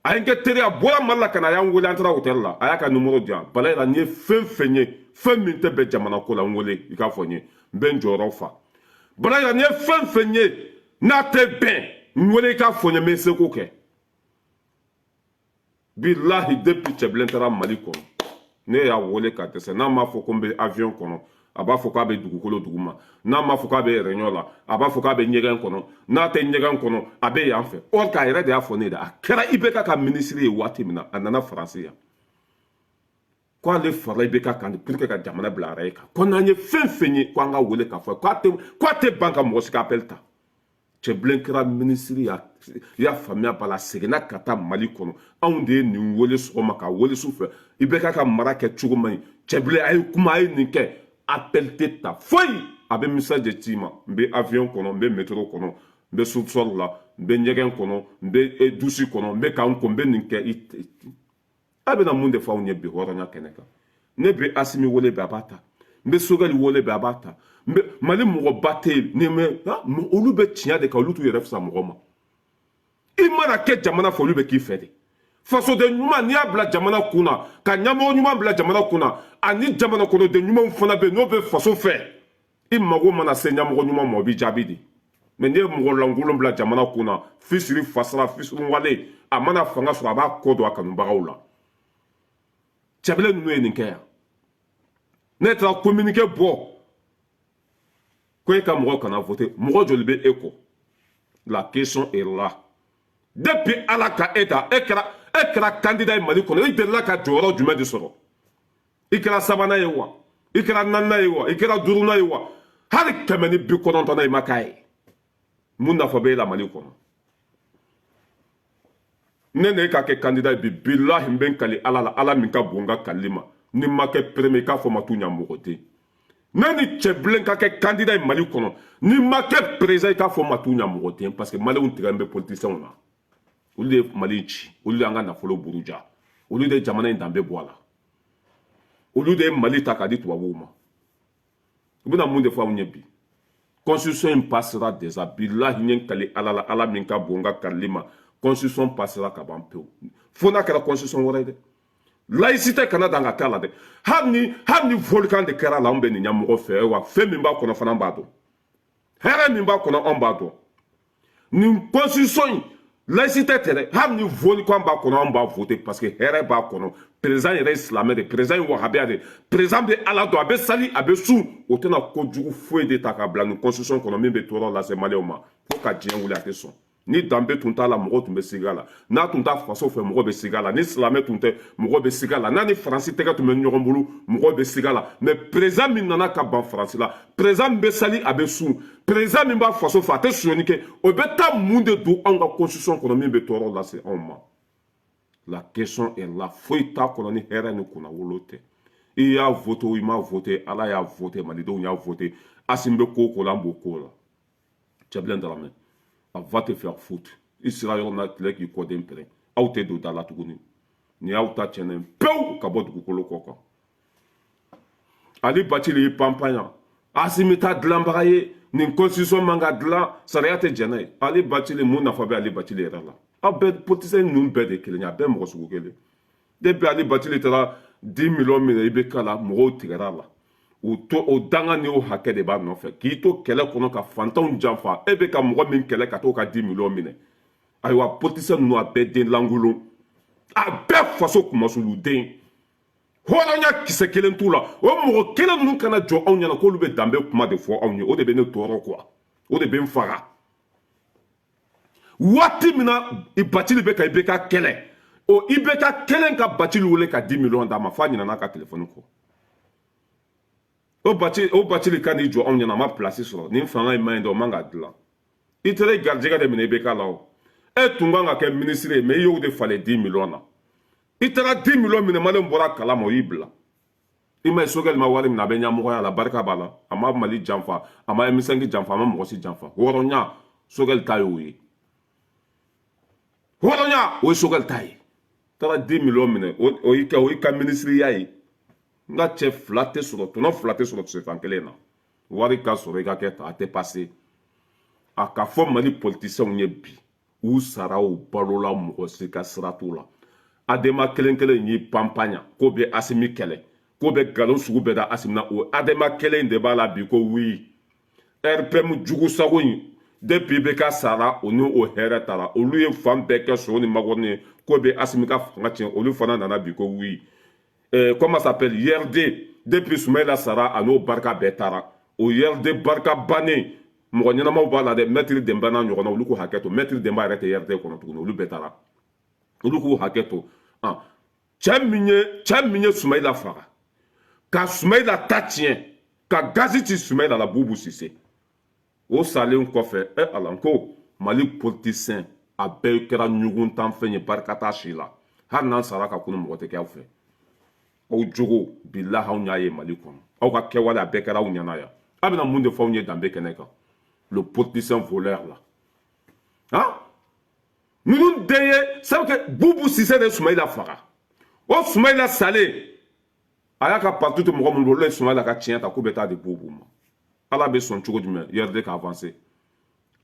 A ye n kɛ teri, a bɔra Mali la ka na, a y'an wele, an taara hôtel la, a y'a ka numéro di yan. Balayira, n'i ye fɛn fɛn ye, fɛn min tɛ bɛn jamana ko la, n wele i k'a fɔ n ye, n bɛ n jɔyɔrɔ fa. Balayira, n'i ye fɛn fɛn ye n'a tɛ bɛn, n wele i k'a fɔ n ye, n bɛ n seko kɛ. Bilahi, depuis Cɛbilen taara Mali kɔnɔ, ne y'a wele ka dɛsɛ. N'a m'a fɔ ko n bɛ avion kɔnɔ, a b'a fɔ k'a bɛ dugukolo duguma. N'a m'a fɔ k'a bɛ réunion la, a b'a fɔ k'a bɛ ɲɛgɛn kɔnɔ. N'a tɛ ɲɛgɛn kɔnɔ, a bɛ yan fɛ. Or k'a yɛrɛ de y'a fɔ ne ye, a kɛra IBK ka minisiri ye waati min na, a nana Faransi yan, k'ale farala IBK kan pour que ka jamana bila a yɛrɛ kan, ko n'an ye fɛn fɛn ye, ko an ka wele k'a fɔ k'a tɛ ban ka mɔgɔ si ka appel ta. Cɛbilen kɛra minisiri ya, i y'a faamuya b'a la, seginna ka taa Mali kɔnɔ. Anw de ye nin wele sɔgɔma ka wele su fɛ. IBK ka mara kɛ cogo man ɲi, Cɛbilen, a ye kuma, a ye nin kɛ, appel tɛ ta foyi. A bɛ message de ci ma: n bɛ avion kɔnɔ, n bɛ métro kɔnɔ, n bɛ sous-sol la, n bɛ ɲɛgɛn kɔnɔ, n bɛ douche kɔnɔ, n bɛ k'an ko, n bɛ nin kɛ. A bɛna mun de fɔ anw ye bi hɔrɔnya kɛnɛ kan? Ne bɛ Asimi wele bi, a b'a ta. N bɛ Sogɛli wele bi, a b'a ta. N bɛ Mali mɔgɔba tɛ yen ni mɛ olu bɛ tiɲɛ de kan, olu t'u yɛrɛ fisaya mɔgɔ ma. I mana kɛ jamana fɛ, olu bɛ k'i fɛ de. Fasoden ɲuman, n'i y'a bila jamana kun na, ka ɲɛmɔgɔ ɲuman bila jamana kun na, ani jamana kɔnɔden ɲumanw fana bɛ yen n'o bɛ faso fɛ, i mago mana se ɲɛmɔgɔ ɲuman ma, o b'i jaabi de. Mɛ n'i ye mɔgɔ lankolon bila jamana kun na, fisiri fasara fisiri wale, a mana fanga sɔrɔ, a b'a kɔ don a kanubagaw la. Cɛbilen ninnu ye nin kɛ yan. Ne taara communiqué bɔ ko e ka mɔgɔ kana voter. Mɔgɔ joli bɛ e kɔ? La question est là. Depuis Ala ka e ta, e kɛra candidat ye Mali kɔnɔ, i delila ka jɔyɔrɔ jumɛn de sɔrɔ? I kɛra sabanan ye wa, i kɛra naaninan ye wa, i kɛra duurunan ye wa, hali 190nan i ma k'a ye. Mun nafa bɛ e la Mali kɔnɔ? Ne ne ka kɛ candidat ye bi, bilahi, n bɛ n kali Ala la, Ala min ka bon n ka kalili ma, ni ma kɛ premier, i k'a fɔ ma t'u ɲa mɔgɔ den. Ne ni Cɛbilen ka kɛ candidat ye Mali kɔnɔ, ni ma kɛ président, i k'a fɔ ma t'u ɲa mɔgɔ den, parce que Maliyɛnw tigɛ bɛ politicienw na. Olu de ye Mali ci, olu de y'an ka nafolo buruja, olu de ye jamana in danbe bɔ a la, olu de ye Mali ta k'a di tubabuw ma. U bɛna mun de fɔ anw ye bi? Constitution in passera déjà. Bilahi, n ye n kali Ala la, Ala min ka bon n ka kalili ma, constitution passera ka ban pewu. Fo n'a kɛra constitution wɛrɛ ye dɛ. Laïcité kana dan ka k'a la dɛ. Hali ni volcan de kɛra la, anw bɛ nin ɲɛmɔgɔ fɛ wa. Fɛn min b'a kɔnɔ fana, b'a dɔn. Hɛrɛ min b'a kɔnɔ, anw b'a dɔn. Nin constitution in, laïcité tɛ dɛ, hali ni volcan b'a kɔnɔ, anw b'a voter, parce que hɛrɛ b'a kɔnɔ. Président yɛrɛ ye silamɛ de, président ye wahabiya de, président bɛ Ala dɔn, a bɛ sali, a bɛ sun. O tɛna kojugu foyi de ta k'a bila nin constitution kɔnɔ min bɛ tɔɔrɔ lase Maliyɛnw ma. Fo ka diɲɛ wuli, a tɛ sɔn. Ni danbe tun t'a la, mɔgɔw tun bɛ siga la. N'a tun t'a faso fɛ, mɔgɔ bɛ siga la. Ni silamɛ tun tɛ, mɔgɔ bɛ siga la. N'a ni Faransi tɛgɛ tun bɛ ɲɔgɔn bolo, mɔgɔ bɛ siga la. Mais président min nana ka ban Faransi la, président min bɛ sali, a bɛ sun, président min b'a faso fɛ, a tɛ sonyɛni kɛ, o bɛ taa mun de don anw ka constitution kɔnɔ min bɛ tɔɔrɔ lase anw ma? La question est là. Foyi t'a kɔnɔ ni hɛrɛ ni kunnawolo tɛ. I y'a voté o, i m'a voté, Ala y'a voté, Malidenw y'a voté. Asimi bɛ ko o ko la, an b'o ko la. Cɛbilen Daramɛ, a va te faire foutre. I sera yɔrɔ min na, tile k'i kɔden pɛrɛn, aw tɛ don da la tuguni. Nin y'aw ta tiɲɛnen pewu ka bɔ dugukolo kɔ kan. Ali Bacili y'i panpan yan: Asimi ta dilanbaga ye, nin constitution man ka dilan, sariya tɛ jɛn n'a ye. Ali Bacili, mun nafa bɛ Ali Bacili yɛrɛ la? Aw bɛɛ politicien ninnu bɛɛ de kelen ye, a bɛɛ mɔgɔ sugu kelen. Depuis Ali Bacili taara 10 millions minɛ IBK la, mɔgɔw tigɛra a la. O to o danga ni o hakɛ de b'a nɔfɛ k'i to kɛlɛ kɔnɔ ka fantanw janfa. E bɛ ka mɔgɔ min kɛlɛ ka t'o ka 10 millions minɛ. Ayiwa, politicien ninnu, a bɛɛ den lankolon, a bɛɛ faso kumasuluden, hɔrɔnya kisɛ kelen t'u la. O mɔgɔ kelen ninnu kana jɔ anw ɲɛna k'olu bɛ danbe kuma de fɔ anw ye. O de bɛ ne tɔɔrɔ quoi, o de bɛ n faga. Waati min na Bacili bɛ ka IBK kɛlɛ, o IBK kelen ka Bacili wele ka 10 millions d'a ma, f'a ɲinɛna ka telefɔni kɔ. O Bacili ka n'i jɔ anw ɲɛna, a ma place sɔrɔ. Nin fanga in man ɲi dɛ, o man ka dilan. I taara i garijɛgɛ de minɛ IBK la. O e tun kan ka kɛ minisiri ye, mais i y'o de falen 10 millions na. I taara 10 millions minɛ, Maliyɛnw bɔra kalama, o y'i bila. I ma ye, Sogɛli ma wari minɛ, a bɛ ɲɛmɔgɔya la, barika b'a la. A ma Mali janfa, a ma M5 janfa, a ma mɔgɔ si janfa. Hɔrɔnya, Sogɛli ta y'o ye. Hɔrɔnya, o ye Sogɛli ta ye. Taara 10 millions minɛ, o y'i ka minisiriya ye. N ka cɛ fila tɛ sɔrɔ, tɔnɔ fila tɛ sɔrɔ sɛfan kelen na. Wari ka sɔrɔ, i ka kɛ tan, a tɛ passer. A ka fɔ Mali politiciens ye bi, U sara, u balola, mɔgɔ si ka sira t'u la. Adema kelen kelen y'i panpan ɲa k'o bɛ Asimi kɛlɛ, k'o bɛ nkalon sugu bɛɛ da Asimi na. O Adema kelen de b'a la bi ko oui, RPM jugu sago in. Depuis IBK sara, o ni o hɛrɛ taara. Olu ye fan bɛɛ kɛ so ni makɔrɔni ye k'o bɛ Asimi ka fanga tiɲɛ. Olu fana nana bi ko oui. Comment s'appelle, URD, depuis Soumaïla sara, a n'o barika bɛɛ taara. O URD barika bannen, mɔgɔ ɲɛnamaw b'a la dɛ, Maître Denba n'a ɲɔgɔnna, olu k'u hakɛ to. Maître Denba yɛrɛ tɛ URD kɔnɔ tuguni, olu bɛɛ taara, olu k'u hakɛ to. Ah, cɛ min ye Soumaïla faga, ka Soumaïla ta tiɲɛ, ka gazi ci Soumaïla la, Boubou Cissé, o salen kɔfɛ, e ala n ko Mali politicien a bɛɛ kɛra ɲuguntanfɛn ye, barika t'a si la. Hali n'an sara ka kunu, mɔgɔ tɛ kɛ aw fɛ. Aw jogo, bilahi, anw y'a ye Mali kɔnɔ. Aw ka kɛwale a bɛɛ kɛra aw ɲɛna yan. A bɛna mun de fɔ anw ye danbe kɛnɛ kan? Le politicien voleur là, han, ninnu den ye sabu kɛ Boubou Cissé de Soumaïla faga. O Soumaïla salen, a y'a ka parti to mɔgɔ minnu bolo, olu ye Soumaïla ka tiɲɛ ta k'u bɛ taa di Boubou ma. Ala bɛ sɔn cogo jumɛn URD ka avancer?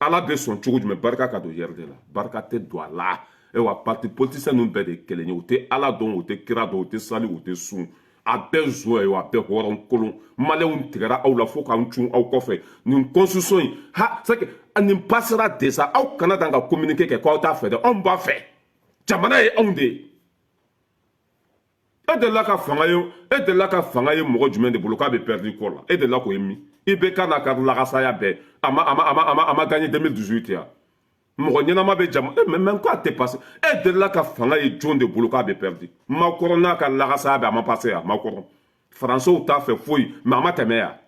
Ala bɛ sɔn cogo jumɛn barika ka don URD la? Barika tɛ don a la. Ayiwa, parti politicien ninnu bɛɛ de ye kelen ye. U tɛ Ala dɔn, u tɛ kira dɔn, u tɛ sali, u tɛ sun. A bɛɛ zon ye, a bɛɛ hɔrɔn kolon. Maliyɛnw tigɛra aw la fo k'an cun aw kɔfɛ. Nin constitution in ha, c'est que nin passera de sa. Aw kana dan ka communiqué kɛ k'aw t'a fɛ dɛ, anw b'a fɛ. Jamana ye anw de ye. E delila ka fanga ye, e delila ka fanga ye mɔgɔ jumɛn de bolo k'a bɛ perdu kɔ la? E delila k'o ye min? IBK n'a ka lagasaya bɛɛ, a ma gagné 2018 yan. Mɔgɔ ɲɛnama bɛ jama mais ko a tɛ passé. E delila ka fanga ye jɔn de bolo k'a bɛ perdu? Macron n'a ka lagasaya bɛɛ, a ma passé yan. Macron, Faransɛw t'a fɛ foyi, mais a ma tɛmɛ yan.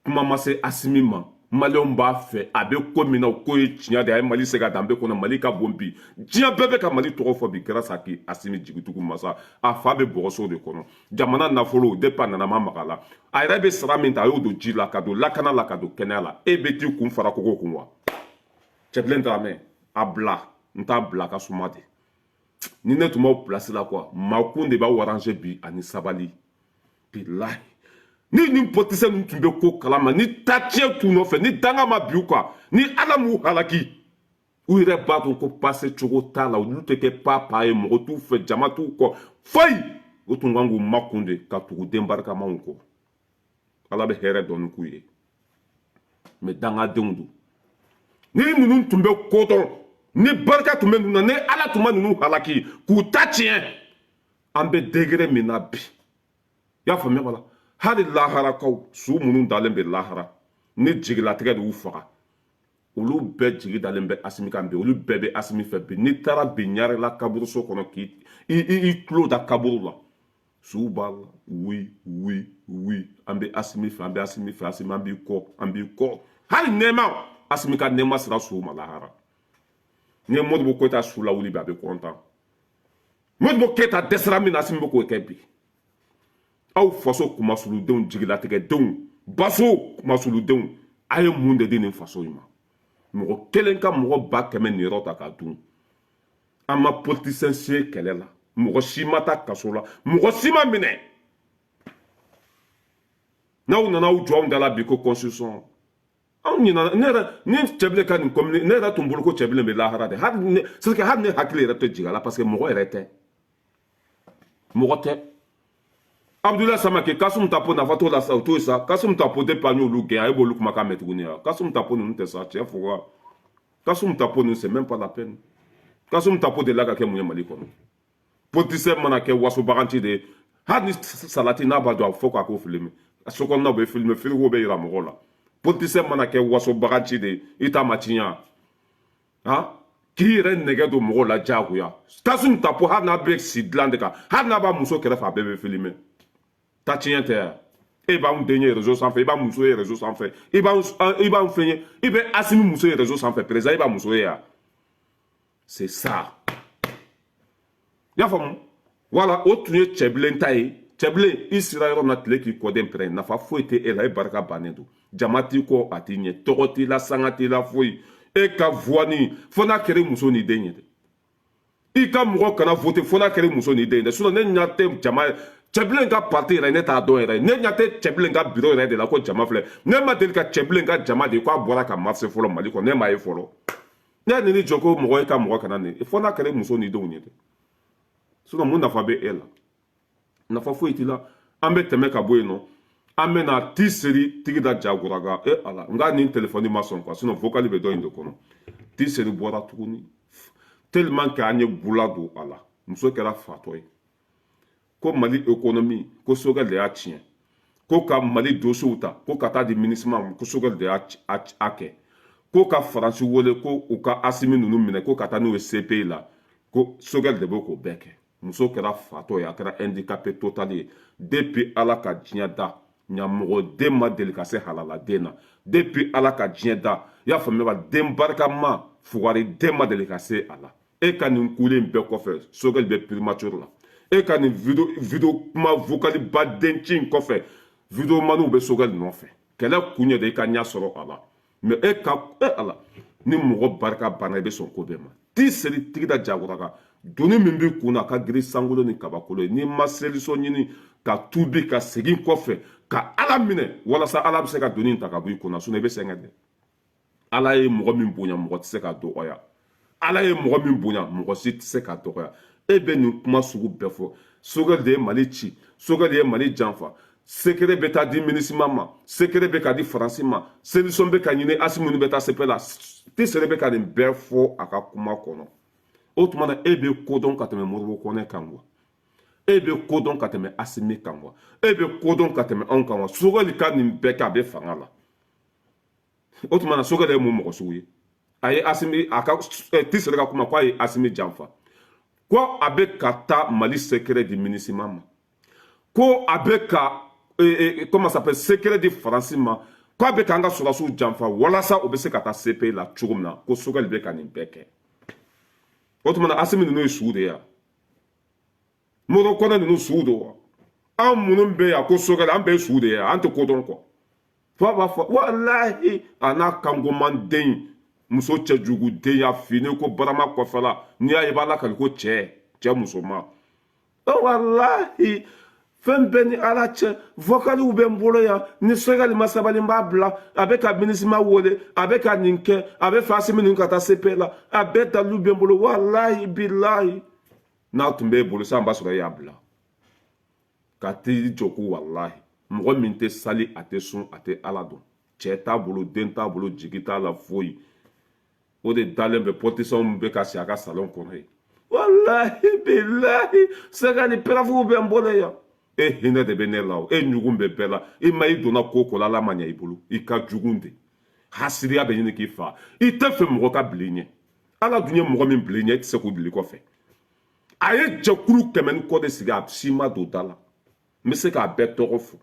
Kuma ma se Asimi ma. Maliyɛnw b'a fɛ, a bɛ ko min na, o ko ye tiɲɛ de ye. A ye Mali se ka danbe kɔnɔ. Mali ka bon bi, diɲɛ bɛɛ bɛ ka Mali tɔgɔ fɔ bi grâce à qui? Asimi jigitugu masa. A fa bɛ bɔgɔso de kɔnɔ. Jamana nafolo, depuis a nana, ma maga la. A yɛrɛ bɛ sara min ta, a y'o don ji la, ka don lakana la, ka don kɛnɛya la. E bɛ t'i kun fara kogo kun wa? Cɛbilen Dramɛ, a bila n t'a bila ka suma de. Ni ne tun b'aw place la quoi, makun de b'aw arranger bi ani sabali. Bilahi, ni nin politicien ninnu tun bɛ ko kalama, ni tatiɲɛ t'u nɔfɛ, ni danga ma bi u kan, ni Ala m'u halaki, u yɛrɛ b'a dɔn ko passe cogo t'a la. Olu tɛ kɛ pa ye, mɔgɔ t'u fɛ, jama t'u kɔ foyi. U tun kan k'u makun de ka tugu den barikamaw kɔ. Ala bɛ hɛrɛ dɔɔni k'u ye, mais dangadenw don. Ni ninnu tun bɛ ko dɔn, ni barika tun bɛ ninnu na, ni Ala tun ma ninnu halaki k'u ta tiɲɛ, an bɛ degré min na bi, i y'a faamuya b'a la. Hali laharakaw, su minnu dalen bɛ lahara, ni jigilatigɛ de y'u faga, olu bɛɛ jigi dalen bɛ Asimi kan bi. Olu bɛɛ bɛ Asimi fɛ bi. N'i taara bi Ɲarela kaburuso kɔnɔ, k'i i tulo da kaburu la, suw b'a la: oui, oui, oui, an bɛ Asimi fɛ, an bɛ Asimi fɛ, Asimi, an b'i kɔ, an b'i kɔ. Hali nɛɛma, Asimi ka nɛɛma sera suw ma lahara. N'i ye Modibo Koyita su lawuli bi, a bɛ content. Modibo Keyita dɛsɛra min na, Asimi bɛ k'o kɛ bi. Aw faso kumasuludenw, jigilatigɛdenw, baso kumasuludenw, a ye mun de di nin faso in ma? Mɔgɔ kelen ka mɔgɔ 100 000 niyɔrɔ ta k'a dun. An ma politicien si ye kɛlɛ la, mɔgɔ si ma taa kaso la, mɔgɔ si ma minɛ. N'aw nana aw jɔ anw da la bi ko constitution, anw ɲinana. Ne yɛrɛ ni Cɛbilen ka nin commune, ne yɛrɛ tun bolo ko Cɛbilen bɛ lahara de. Hali ne, c'est que hali ne hakili yɛrɛ tɛ jigin a la, parce que mɔgɔ yɛrɛ tɛ, mɔgɔ tɛ. Abdoulaye Samake, Kasum Tapo, nafa t'o la sa, o t'o ye sa. Kasum Tapo, depuis an y'olu gɛn, a ye b'olu kumakan mɛn tuguni wa? Kasum Tapo ninnu tɛ sa, cɛ fo wa? Kasum Tapo ninnu, c'est même pas la peine. Kasum Tapo delila ka kɛ mun ye Mali kɔnɔ? Politicien mana kɛ waso baganci de ye, hali ni salati n'a b'a dɔn, a fɔ k'a ko filmer, so kɔnɔnaw bɛ filmer, frigo bɛ yira mɔgɔw la. Politicien mana kɛ waso baganci de ye, i t'a ma tiɲɛ han, k'i yɛrɛ nɛgɛ don mɔgɔw la diyagoya. Kasum Tapo, hali n'a bɛ si dilan de kan, hali n'a b'a muso kɛrɛfɛ, a bɛɛ bɛ filmer. Ta tiɲɛ tɛ yan. E b'anw den ye réseau sanfɛ, i b'a muso ye réseau sanfɛ, i b'anw fɛn ye, i bɛ Asimi muso ye réseau sanfɛ, président, i b'a muso ye yan. C'est ça, i y'a faamu? Voilà, o tun ye Cɛbilen ta ye. Cɛbilen, i sera yɔrɔ min na, tile k'i kɔden pɛrɛn, nafa foyi tɛ e la. E barika bannen don, jama t'i kɔ, a t'i ɲɛ, tɔgɔ t'i la, sanga t'i la, foyi. E ka voix ni fo n'a kɛra muso n'i den ye dɛ. I ka mɔgɔ kana voter fo n'a kɛra muso n'i den ye dɛ. Sinon ne ɲɛ tɛ jama ye. Cɛbilen ka parti yɛrɛ, ne t'a dɔn yɛrɛ. Ne ɲɛ tɛ Cɛbilen ka bureau yɛrɛ de la ko jama filɛ. Ne ma deli ka Cɛbilen ka jama de ye k'a bɔra ka marcher fɔlɔ Mali kɔnɔ. Ne m'a ye fɔlɔ. Ne ye nin jɔ ko mɔgɔ ye ka mɔgɔ kana nin fɔ n'a kɛra muso ni denw ye dɛ. Sinon mun nafa bɛ e la? Nafa foyi t'i la. An bɛ tɛmɛ ka bɔ yen nɔ, an bɛ na ti seri tigi da jagoraga. E ala, n ka nin telefɔni ma sɔn quoi, sinon vocal bɛ dɔ in de kɔnɔ. Ti seri bɔra tuguni tellement que an ye bula don a la, muso kɛra fatɔ ye. Ko Mali économie, ko Choguel de y'a tiɲɛ, ko ka Mali dossiers ta ko ka taa di MINUSMA ma, ko Choguel de y'a a kɛ, ko ka Faransi wele ko u ka Asimi ninnu minɛ ko ka taa n'u ye CPI la, ko Choguel de bɛ k'o bɛɛ kɛ. Muso kɛra fatɔ ye, a kɛra handicapé total ye. Depuis Ala ka diɲɛ da, ɲamɔgɔden ma deli ka se halaladen na. Depuis Ala ka diɲɛ da, i y'a faamuya ba, den barikama fugariden ma deli ka se a la. E ka nin kulen bɛɛ kɔfɛ, Choguel bɛ primature la. E ka nin vidéo kuma vocal ba den ci in kɔfɛ, vidéo maniw bɛ Choguel nɔfɛ. Kɛlɛ kun ye de i ka ɲɛ sɔrɔ a la. Mais e ka e ala, ni mɔgɔ barika banna, i bɛ sɔn ko bɛɛ ma. T'i seli tigi da jagoya kan. Doni min b'i kun na, a ka girin sankolo ni kabakolo ye. N'i ma seliso ɲini ka tubi ka segin kɔfɛ ka Ala minɛ walasa Ala bɛ se ka doni ta ka bɔ i kun na, sinon i bɛ sɛgɛn dɛ. Ala ye mɔgɔ min bonya, mɔgɔ tɛ se ka dɔgɔya. Ala ye mɔgɔ min bonya, mɔgɔ si tɛ se ka dɔgɔya. E bɛ nin kuma sugu bɛɛ fɔ: Choguel de ye Mali ci, Choguel de ye Mali janfa, secret bɛ taa di MINUSMA ma, secret bɛ ka di Faransi ma, solution bɛ ka ɲini Asimi minnu bɛ taa CPI la. Tisere bɛ ka nin bɛɛ fɔ a ka kuma kɔnɔ. O tuma na, e bɛ kodɔn ka tɛmɛ Modibo Kɔnɛ kan wa? E bɛ kodɔn ka tɛmɛ Asimi kan wa? E bɛ kodɔn ka tɛmɛ anw kan wa? Choguel ka nin bɛɛ kɛ, a bɛ fanga la. O tuma na, Choguel ye mun mɔgɔ sugu ye? A ye Asimi, a ka Tisere ka kuma ko a ye Asimi janfa, ko a bɛ ka taa Mali secret di MINUSMA ma, ko a bɛ ka comment ça s'appelle, secret di Faransi ma, ko a bɛ k'an ka sɔrɔdasiw janfa walasa u bɛ se ka taa CPI la cogo min na, ko Choguel bɛ ka nin bɛɛ kɛ. O tuma na, Asimi ninnu ye su de ye wa? Modibo Kɔnɛ ninnu su don wa? An minnu bɛ yan ko Choguel, an bɛɛ ye su de ye, an tɛ ko dɔn quoi. Fo a b'a fɔ walahi, a n'a kankomanden muso cɛjuguden ya fini ko barama kɔfɛla, n'i y'a ye i b'a lakali ko cɛ cɛ musoma. Walahi, fɛn bɛɛ ni Ala cɛ, vocaliw bɛ n bolo yan. Ni Choguel ma sabali, n b'a bila. A bɛ ka MINUSMA wele, a bɛ ka nin kɛ, a bɛ fɛ Asimi ninnu ka taa CPI la, a bɛɛ dalilu bɛ n bolo. Walahi bilahi, n'a tun b'e bolo sisan, b'a sɔrɔ e y'a bila ka t'i jɔ ko walahi. Mɔgɔ min tɛ sali, a tɛ sun, a tɛ Ala dɔn, cɛ t'a bolo, den t'a bolo, jigi t'a la foyi, o de dalen bɛ politicien bɛ ka si a ka salon kɔnɔ yen. Walahi bilahi, Choguel preuve bɛ n bolo yan. E hinɛ de bɛ ne la o, e ɲugun bɛ bɛɛ la. I ma i donna ko ko la, Ala ma ɲɛ i bolo. I ka jugun de, hasiriya bɛ ɲini k'i fa. I tɛ fɛ mɔgɔ ka bila i ɲɛ. Ala dun ye mɔgɔ min bila i ɲɛ, e tɛ se k'o bila i kɔfɛ. A ye jɛkulu 100 ni kɔ de sigi, a si ma don da la. N bɛ se k'a bɛɛ tɔgɔ fɔ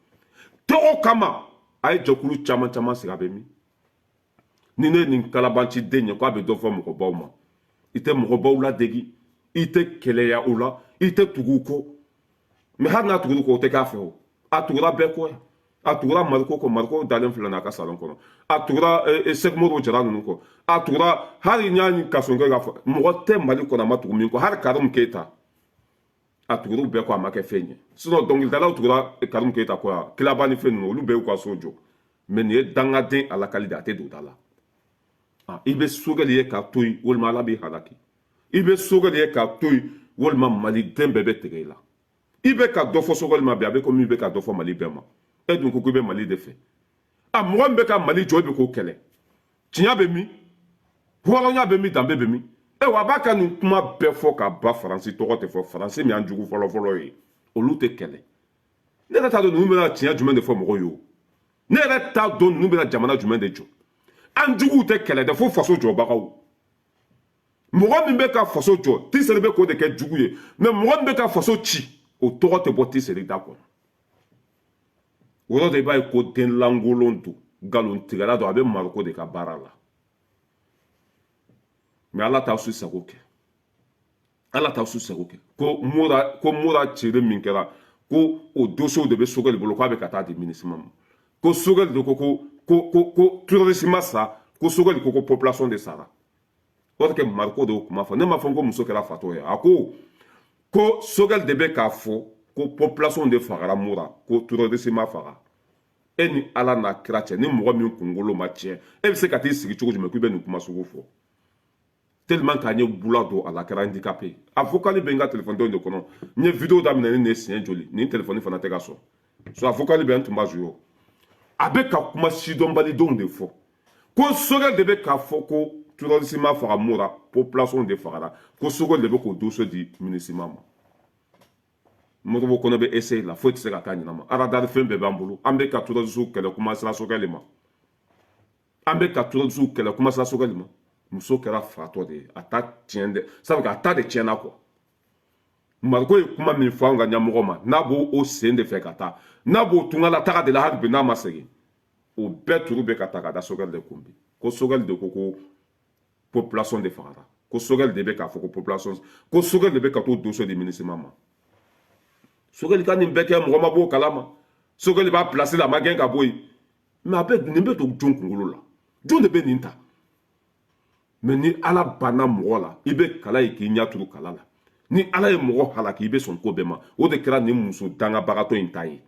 tɔgɔ kama. A ye jɛkulu caman caman sigi, a bɛ min ni ne nin kalabanci den ye ko a bɛ dɔ fɔ mɔgɔbaw ma. I tɛ mɔgɔbaw ladegi, i tɛ kɛlɛya o la, i tɛ tugu u kɔ. Mais hali n'a tugura kɔ, o tɛ k'a fɛ o. A tugura bɛɛ kɔ yan, a tugura Mariko kɔ, Mariko dalen filɛ nin a ka salon kɔnɔ, a tugura Sɛki Modibo Jara ninnu kɔ, a tugura hali n y'a kasonkɛ k'a fɔ mɔgɔ tɛ Mali kɔnɔ a ma tugu min kɔ, hali Karimu Keyita, a tugura bɛɛ kɔ, a ma kɛ fɛn ye. Sinon dɔnkilidalaw tugura Karimu Keyita kɔ yan, Kilaba ni fɛn ninnu, olu bɛɛ y'u ka so jɔ. Mais nin ye dangaden alakali de, a tɛ don da la. I bɛ Choguel ye k'a to yen, walima Ala b'i halaki. I bɛ Choguel ye k'a to yen, walima maliden bɛɛ bɛ tigɛ i la. I bɛ ka dɔ fɔ Choguel ma bi, a bɛ komi i bɛ ka dɔ fɔ Mali bɛɛ ma. E dun ko k'i bɛ Mali de fɛ. A mɔgɔ min bɛ ka Mali jɔ, e bɛ k'o kɛlɛ. Tiɲɛ bɛ min? Hɔrɔnya bɛ min? Danbe bɛ min? E wa, a b'a ka nin kuma bɛɛ fɔ ka ba Faransi tɔgɔ tɛ fɔ. Faransi min y'an jugu fɔlɔ-fɔlɔ ye, olu tɛ kɛlɛ. Ne yɛrɛ t'a dɔn ninnu bɛna tiɲɛ jumɛn de fɔ mɔgɔw ye o. Ne yɛrɛ t'a dɔn ninnu bɛna jamana jumɛn de jɔ. An juguw tɛ kɛlɛ dɛ, fo faso jɔbagaw. Mɔgɔ min bɛ ka faso jɔ, Tisere bɛ k'o de kɛ jugu ye. Mais mɔgɔ min bɛ ka faso ci, o tɔgɔ tɛ bɔ Tisere da kɔnɔ. O yɔrɔ de i b'a ye ko den lankolon don, nkalontigɛla don, a bɛ Mariko de ka baara la. Mais Ala t'aw si sago kɛ, Ala t'aw si sago kɛ. Ko Mura, ko Mura cili min kɛra, ko o dossier de bɛ Choguel bolo, k'a bɛ ka taa di MINUSMA ma, ko Choguel de ko ko terroriste ma sa, ko Choguel ko population de sara. O kɛ Mariko de y'o kuma fɔ. Ne m'a fɔ ko muso kɛra fatɔ ye. A ko ko Choguel de bɛ k'a fɔ ko population de fagara Mura, ko terroriste ma faga. E ni Ala n'a kira cɛ, ni mɔgɔ min kunkolo ma tiɲɛ, e bɛ se ka t'i sigi cogo jumɛn k'i bɛ nin kuma sugu fɔ? Tellement k'an ye bula don a la, a kɛra handicapé. A vocal bɛ n ka téléphone dɔ in de kɔnɔ. N ye vidéo daminɛ ni nin ye siɲɛ joli, nin téléphone fana tɛ ka sɔn. So a vocal bɛ n tun b'a joué. A bɛ ka kuma sidɔnbalidenw de fɔ ko Sogɛl de bɛ k'a fɔ ko terroriste ma faga Mora, population de fagara, ko Sogɛl de bɛ k'o dossier di MINUSMA ma. Modibo kɔnɔ bɛ essayer la, foyi tɛ se ka k'a ɲɛnama. Radar, fɛn bɛɛ b'an bolo. An bɛ ka terroriste kɛlɛ, kuma sera Sogɛli ma. An bɛ ka terroriste kɛlɛ, kuma sera Sogɛli ma. Muso kɛra fatɔ de ye, a ta tiɲɛ dɛ, sabu a ta de tiɲɛna quoi. Mariko ye kuma min fɔ an ka ɲɛmɔgɔ ma, n'a b'o o sen de fɛ ka taa, n'a b'o tungala taga de la, hali bi n'a ma segin, o bɛɛ turu bɛ ka ta ka da Sogɛli de kun bi, ko Sogɛli de ko ko population de fagara, ko Sogɛli de bɛ k'a fɔ ko population, ko Sogɛli de bɛ ka t'o dossier di MINUSMA ma. Sogɛli ka nin bɛɛ kɛ, mɔgɔ ma b'o kalama. Sogɛli b'a place la, a ma gɛn ka bɔ yen. Mais a bɛ nin bɛ don jɔn kunkolo la? Jɔn de bɛ nin ta? Mais ni Ala banna mɔgɔ la, i bɛ kala ye k'i ɲɛ turu kala la. Ni Ala ye mɔgɔ halaki, i bɛ sɔn ko bɛɛ ma. O de kɛra nin muso dangabagatɔ in ta ye.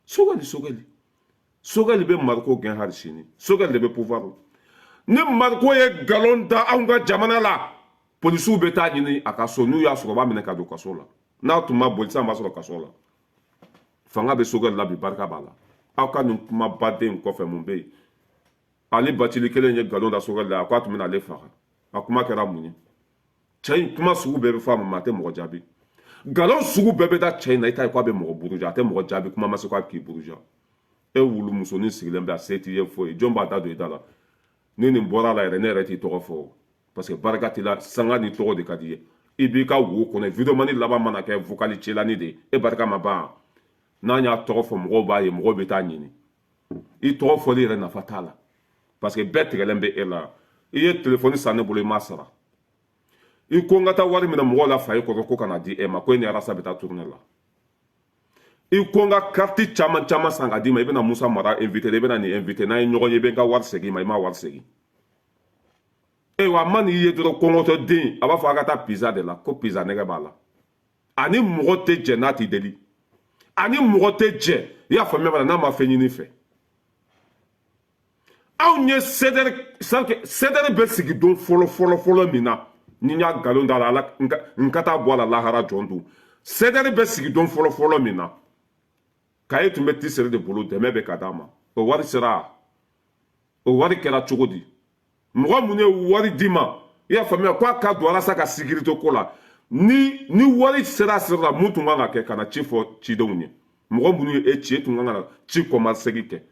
Sogɛli, Sogɛli, Sogɛli bɛ Mariko gɛn hali sini. Sogɛli de bɛ pouvoir la. Ni Mariko ye nkalon da anw ka jamana la, polisiw bɛ taa ɲini a ka so. N'u y'a sɔrɔ, u b'a minɛ ka don kaso la. N'a tun ma boli sisan, b'a sɔrɔ kaso la. Fanga bɛ Sogɛli la bi, barika b'a la. Aw ka nin kumabaden kɔfɛ, mun bɛ yen? Ale Bacili kelen ye nkalon da Sogɛli la, a ko a tun bɛna ale faga. A kuma kɛra mun ye? Cɛ in, kuma sugu bɛɛ bɛ fɔ a ma, a tɛ mɔgɔ jaabi. Nkalon sugu bɛɛ bɛ da cɛ in na, i t'a ye k'a bɛ mɔgɔ buruja, a tɛ mɔgɔ jaabi. Kuma ma se k'a k'i buruja. E wulumusonin sigilen bɛ, a se t'i ye foyi. Jɔn b'a da don i da la? Ni nin bɔra a la yɛrɛ, ne yɛrɛ t'i tɔgɔ fɔ, parce que barika t'i la. Sanga ni tɔgɔ de ka di ye. I b'i ka wo kɔnɔ, videomani laban mana kɛ vocal cilani de ye. E barika ma ban. N'an y'a tɔgɔ fɔ, mɔgɔw b'a ye, mɔgɔw bɛ taa ɲini. I tɔgɔ fɔli yɛrɛ nafa t'a la, parce que bɛɛ tigɛlen bɛ e la. I ye telefɔni san ne bolo, i m'a sara. I ko n ka taa wari minɛ mɔgɔw la fa ye kɔrɔ ko kana di e ma, ko e ni Arasa bɛ taa tournée la. I ko n ka carte caman caman san ka d'i ma, i bɛna Musa Mara invité, i bɛna nin invité, n'an ye ɲɔgɔn ye, i bɛ n ka wari segin i ma. I ma wari segin. E wa, a ma n'i ye dɔrɔn, kɔngɔtɔ den, a b'a fɔ a ka taa pizza de la, ko pizza nɛgɛ b'a la. Ani mɔgɔ tɛ jɛ n'a t'i deli, ani mɔgɔ tɛ jɛ, i y'a faamuya b'a la, n'a ma fɛn ɲini fɛ. Anw ye CDR, CDR bɛ sigi don fɔlɔ fɔlɔ fɔlɔ min na, ni n y'a nkalon da la, Ala n ka taa bɔ a la lahara jɔn don. CDR bɛ sigi don fɔlɔ fɔlɔ min na, kaye tun bɛ tisere de bolo, dɛmɛ bɛ ka d'a ma. O wari sera, o wari kɛra cogo di? Mɔgɔ mun ye wari d'i ma, i y'a faamuya, k'a ka don walasa ka sécurité ko la? Ni wari sera sira la, mun tun kan ka kɛ? Ka na ci fɔ cidenw ye. Mɔgɔ minnu ye e ci, e tun kan ka na ci kɔmasegin kɛ.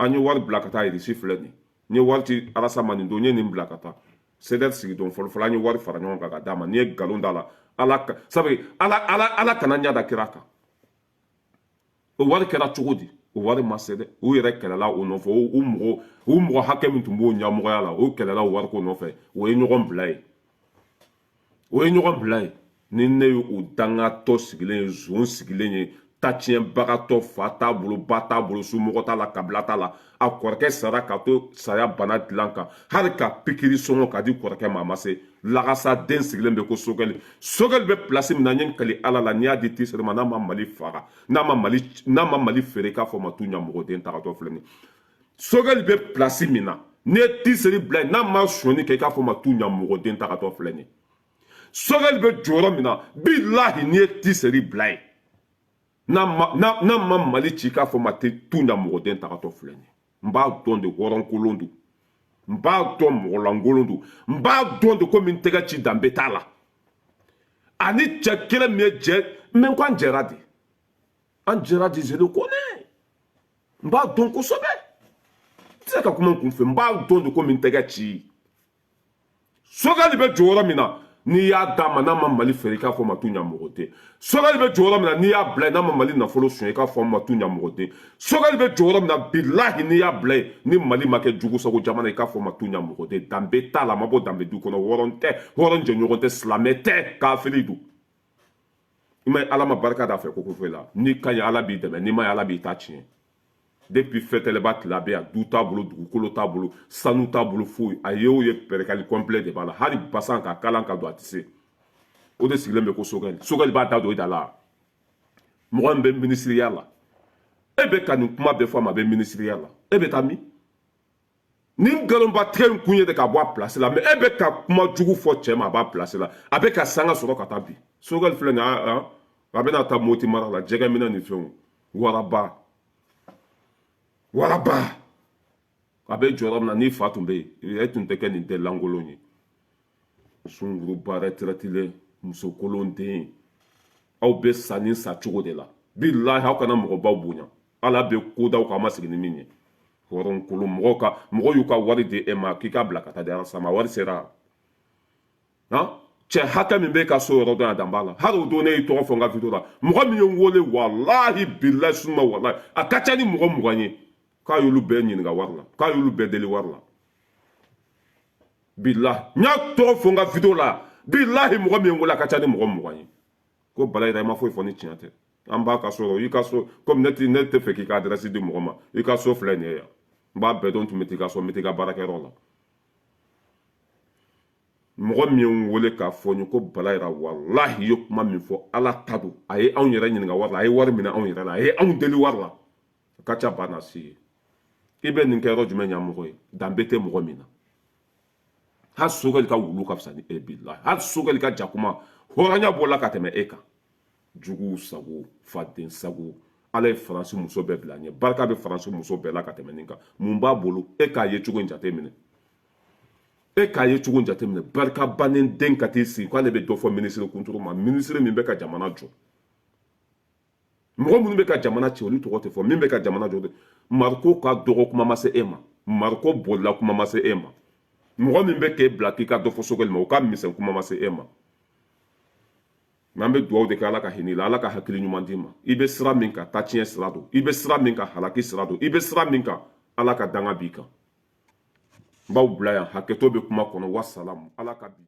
An ye wari bila ka taa Irisi filɛ nin n ye wari ci Arasa ma nin don, n ye nin bila ka taa. CDR sigi don fɔlɔ fɔlɔ, an ye wari fara ɲɔgɔn kan ka d'a ma. N'i ye nkalon da la, Ala sabu Ala Ala Ala kana ɲɛ da kira kan. O wari kɛra cogo di? O wari ma se dɛ. U yɛrɛ kɛlɛla o nɔfɛ. U mɔgɔ hakɛ min tun b'o ɲɛmɔgɔya la, o kɛlɛla o wariko nɔfɛ. O ye ɲɔgɔn bila ye, o ye ɲɔgɔn bila ye. Ni ne ye o dangatɔ sigilen ye, zon sigilen ye, tatiɲɛbagatɔ, fa t'a bolo, ba t'a bolo, somɔgɔ t'a la, kabila t'a la. A kɔrɔkɛ sara ka to saya bana dilan kan, hali ka pikiri sɔngɔ ka di kɔrɔkɛ ma, a ma se. Lagasa den sigilen bɛ ko Sogɛli. Sogɛli bɛ place min na, n ye n kali Ala la, n'i y'a di tisere ma, n'a ma Mali faga, n'a ma Mali feere, k'a fɔ ma t'u ɲɛ mɔgɔden tagatɔ filɛ nin. Sogɛli bɛ place min na, n'i ye tiseri bila yen, n'a ma sonyani kɛ, i k'a fɔ ma t'u ɲɛ mɔgɔden tagatɔ filɛ nin. Sogɛli bɛ jɔyɔrɔ min na, bilahi, n'i ye tiseri bila yen, n'a ma Mali ci, k'a fɔ ma tɛ t'u ɲɛ mɔgɔden tagatɔ filɛ nin. N b'a dɔn de, hɔrɔnkolon don. N b'a dɔn, mɔgɔlankolon don. N b'a dɔn de, komi n tɛgɛ ci danbe t'a la. Ani cɛ kelen min ye jɛ mɛ, ko an jɛra de, an jɛra de, je le connais. N b'a dɔn kosɛbɛ, n tɛ se ka kuma n kun fɛ. N b'a dɔn de, komi n tɛgɛ ci. Sogɛli bɛ jɔyɔrɔ min na, n'i y'a d'a ma, n'a ma Mali feere, i k'a fɔ ma t'u ɲɛ mɔgɔ tɛ. Sogɛli bɛ jɔyɔrɔ min na, n'i y'a bila yen, n'a ma Mali nafolo suɲɛ, i k'a fɔ ma t'u ɲɛ mɔgɔ tɛ. Sogɛli bɛ jɔyɔrɔ min na, bilahi, n'i y'a bila yen, ni Mali ma kɛ jugu sago jamana, i k'a fɔ ma t'u ɲɛ mɔgɔ tɛ. Danbe t'a la, a ma bɔ danbe du kɔnɔ. Hɔrɔn tɛ, hɔrɔn jɛɲɔgɔn tɛ, silamɛ tɛ, kafiri don. I ma ye, Ala ma barika d'a fɛ ko foyi la. N'i ka ɲi, Ala b'i dɛmɛ. N'i ma ye, Ala b'i ta tiɲɛ. Depuis fɛtɛlɛba tila bɛ yan, du t'a bolo, dugukolo t'a bolo, sanu t'a bolo, foyi. A ye o ye pɛrɛkali complet de b'a la. Hali basan ka kalan ka don, a tɛ se. O de sigilen bɛ ko Sogɛli. Sogɛli b'a da don i da la. Mɔgɔ min bɛ minisiriya la, e bɛ ka nin kuma bɛɛ fɔ a ma, a bɛ minisiriya la, e bɛ taa min? Nin nkalonbatigɛ in kun ye de ka bɔ a place la. Mais e bɛ ka kuma jugu fɔ cɛ ma, a b'a place la, a bɛ ka sanga sɔrɔ ka taa bi. Sogɛli filɛ nin ye, a bɛna taa Moti mara la, jɛgɛminɛ ni fɛnw. Waraba, waraba, a bɛ jɔyɔrɔ min na, n'i fa tun bɛ yen, e tun tɛ kɛ nin den lankolon ye. Sunguruba retraité, musokolon den. Aw bɛ sa ni sa cogo de la. Bilahi, aw kana mɔgɔbaw bonya. Ala bɛ ko daw kan, a ma sigi ni min ye. Hɔrɔnkolon, mɔgɔw ka mɔgɔw y'u ka wari di e ma k'i k'a bila ka taa di Arasa ma. Wari sera han. Cɛ hakɛ min b'e ka so yɔrɔ dɔn, a dan b'a la. Hali o don ne y'i tɔgɔ fɔ n ka vidéo la, mɔgɔ min ye n wele, walahi bilahi suma walahi, a ka ca ni mɔgɔ 20 ye, k'a y'olu bɛɛ ɲininka wari la, k'a y'olu bɛɛ deli wari la. Bilahi, n y'a tɔgɔ fɔ n ka vidéo la. Bilahi, mɔgɔ min ye n wele, a ka ca ni mɔgɔ 20 ye, ko Bala yɛrɛ, i ma foyi fɔ ni tiɲɛ tɛ. An b'a ka so, i ka so, komi ne tɛ fɛ k'i ka adresse di mɔgɔ ma. I ka so filɛ nin ye yan, n b'a bɛɛ dɔn. Tun bɛ t'i ka so, n bɛ t'i ka baarakɛyɔrɔ la. Mɔgɔ min ye n wele k'a fɔ n ye ko Bala yɛrɛ, walahi, i ye kuma min fɔ, Ala ta don. A ye anw yɛrɛ ɲininka wari la, a ye wari minɛ anw yɛrɛ la, a ye anw deli wari la. A ka ca ba na si ye. I bɛ nin kɛ yɔrɔ jumɛn? Ɲɛmɔgɔ ye, danbe tɛ mɔgɔ min na. Hali Sogɛli ka wulu ka fisa ni e. Bilahi, hali Sogɛli ka jakuma hɔrɔnya bɔla ka tɛmɛ e kan. Juguw sago, faden sago. Ala ye Faransi muso bɛɛ bila ɲɛ, barika bɛ Faransi muso bɛɛ la ka tɛmɛ nin kan. Mun b'a bolo? E k'a ye cogo in jateminɛ, e k'a ye cogo in jateminɛ. Barika bannen den ka t'i sigi k'ale bɛ dɔ fɔ minisiri kunturu ma, minisiri min bɛ ka jamana jɔ. Mɔgɔ minnu bɛ ka jamana ci, olu tɔgɔ tɛ fɔ. Min bɛ ka jamana jɔ, Mariko ka dɔgɔ kuma ma se e ma, Mariko bolila kuma ma se e ma. Mɔgɔ min bɛ k'e bila k'i ka dɔ fɔ Sogɛli ma, o ka misɛn kuma ma se e ma. Mais an bɛ dugawu de kɛ, Ala ka hinɛ la, Ala ka hakili ɲuman d'i ma. I bɛ sira min kan, taa tiɲɛ sira don. I bɛ sira min kan, halaki sira don. I bɛ sira min kan, Ala ka danga b'i kan. N b'aw bila yan, hakɛto bɛ kuma kɔnɔ. Wasalamu, Ala ka bi.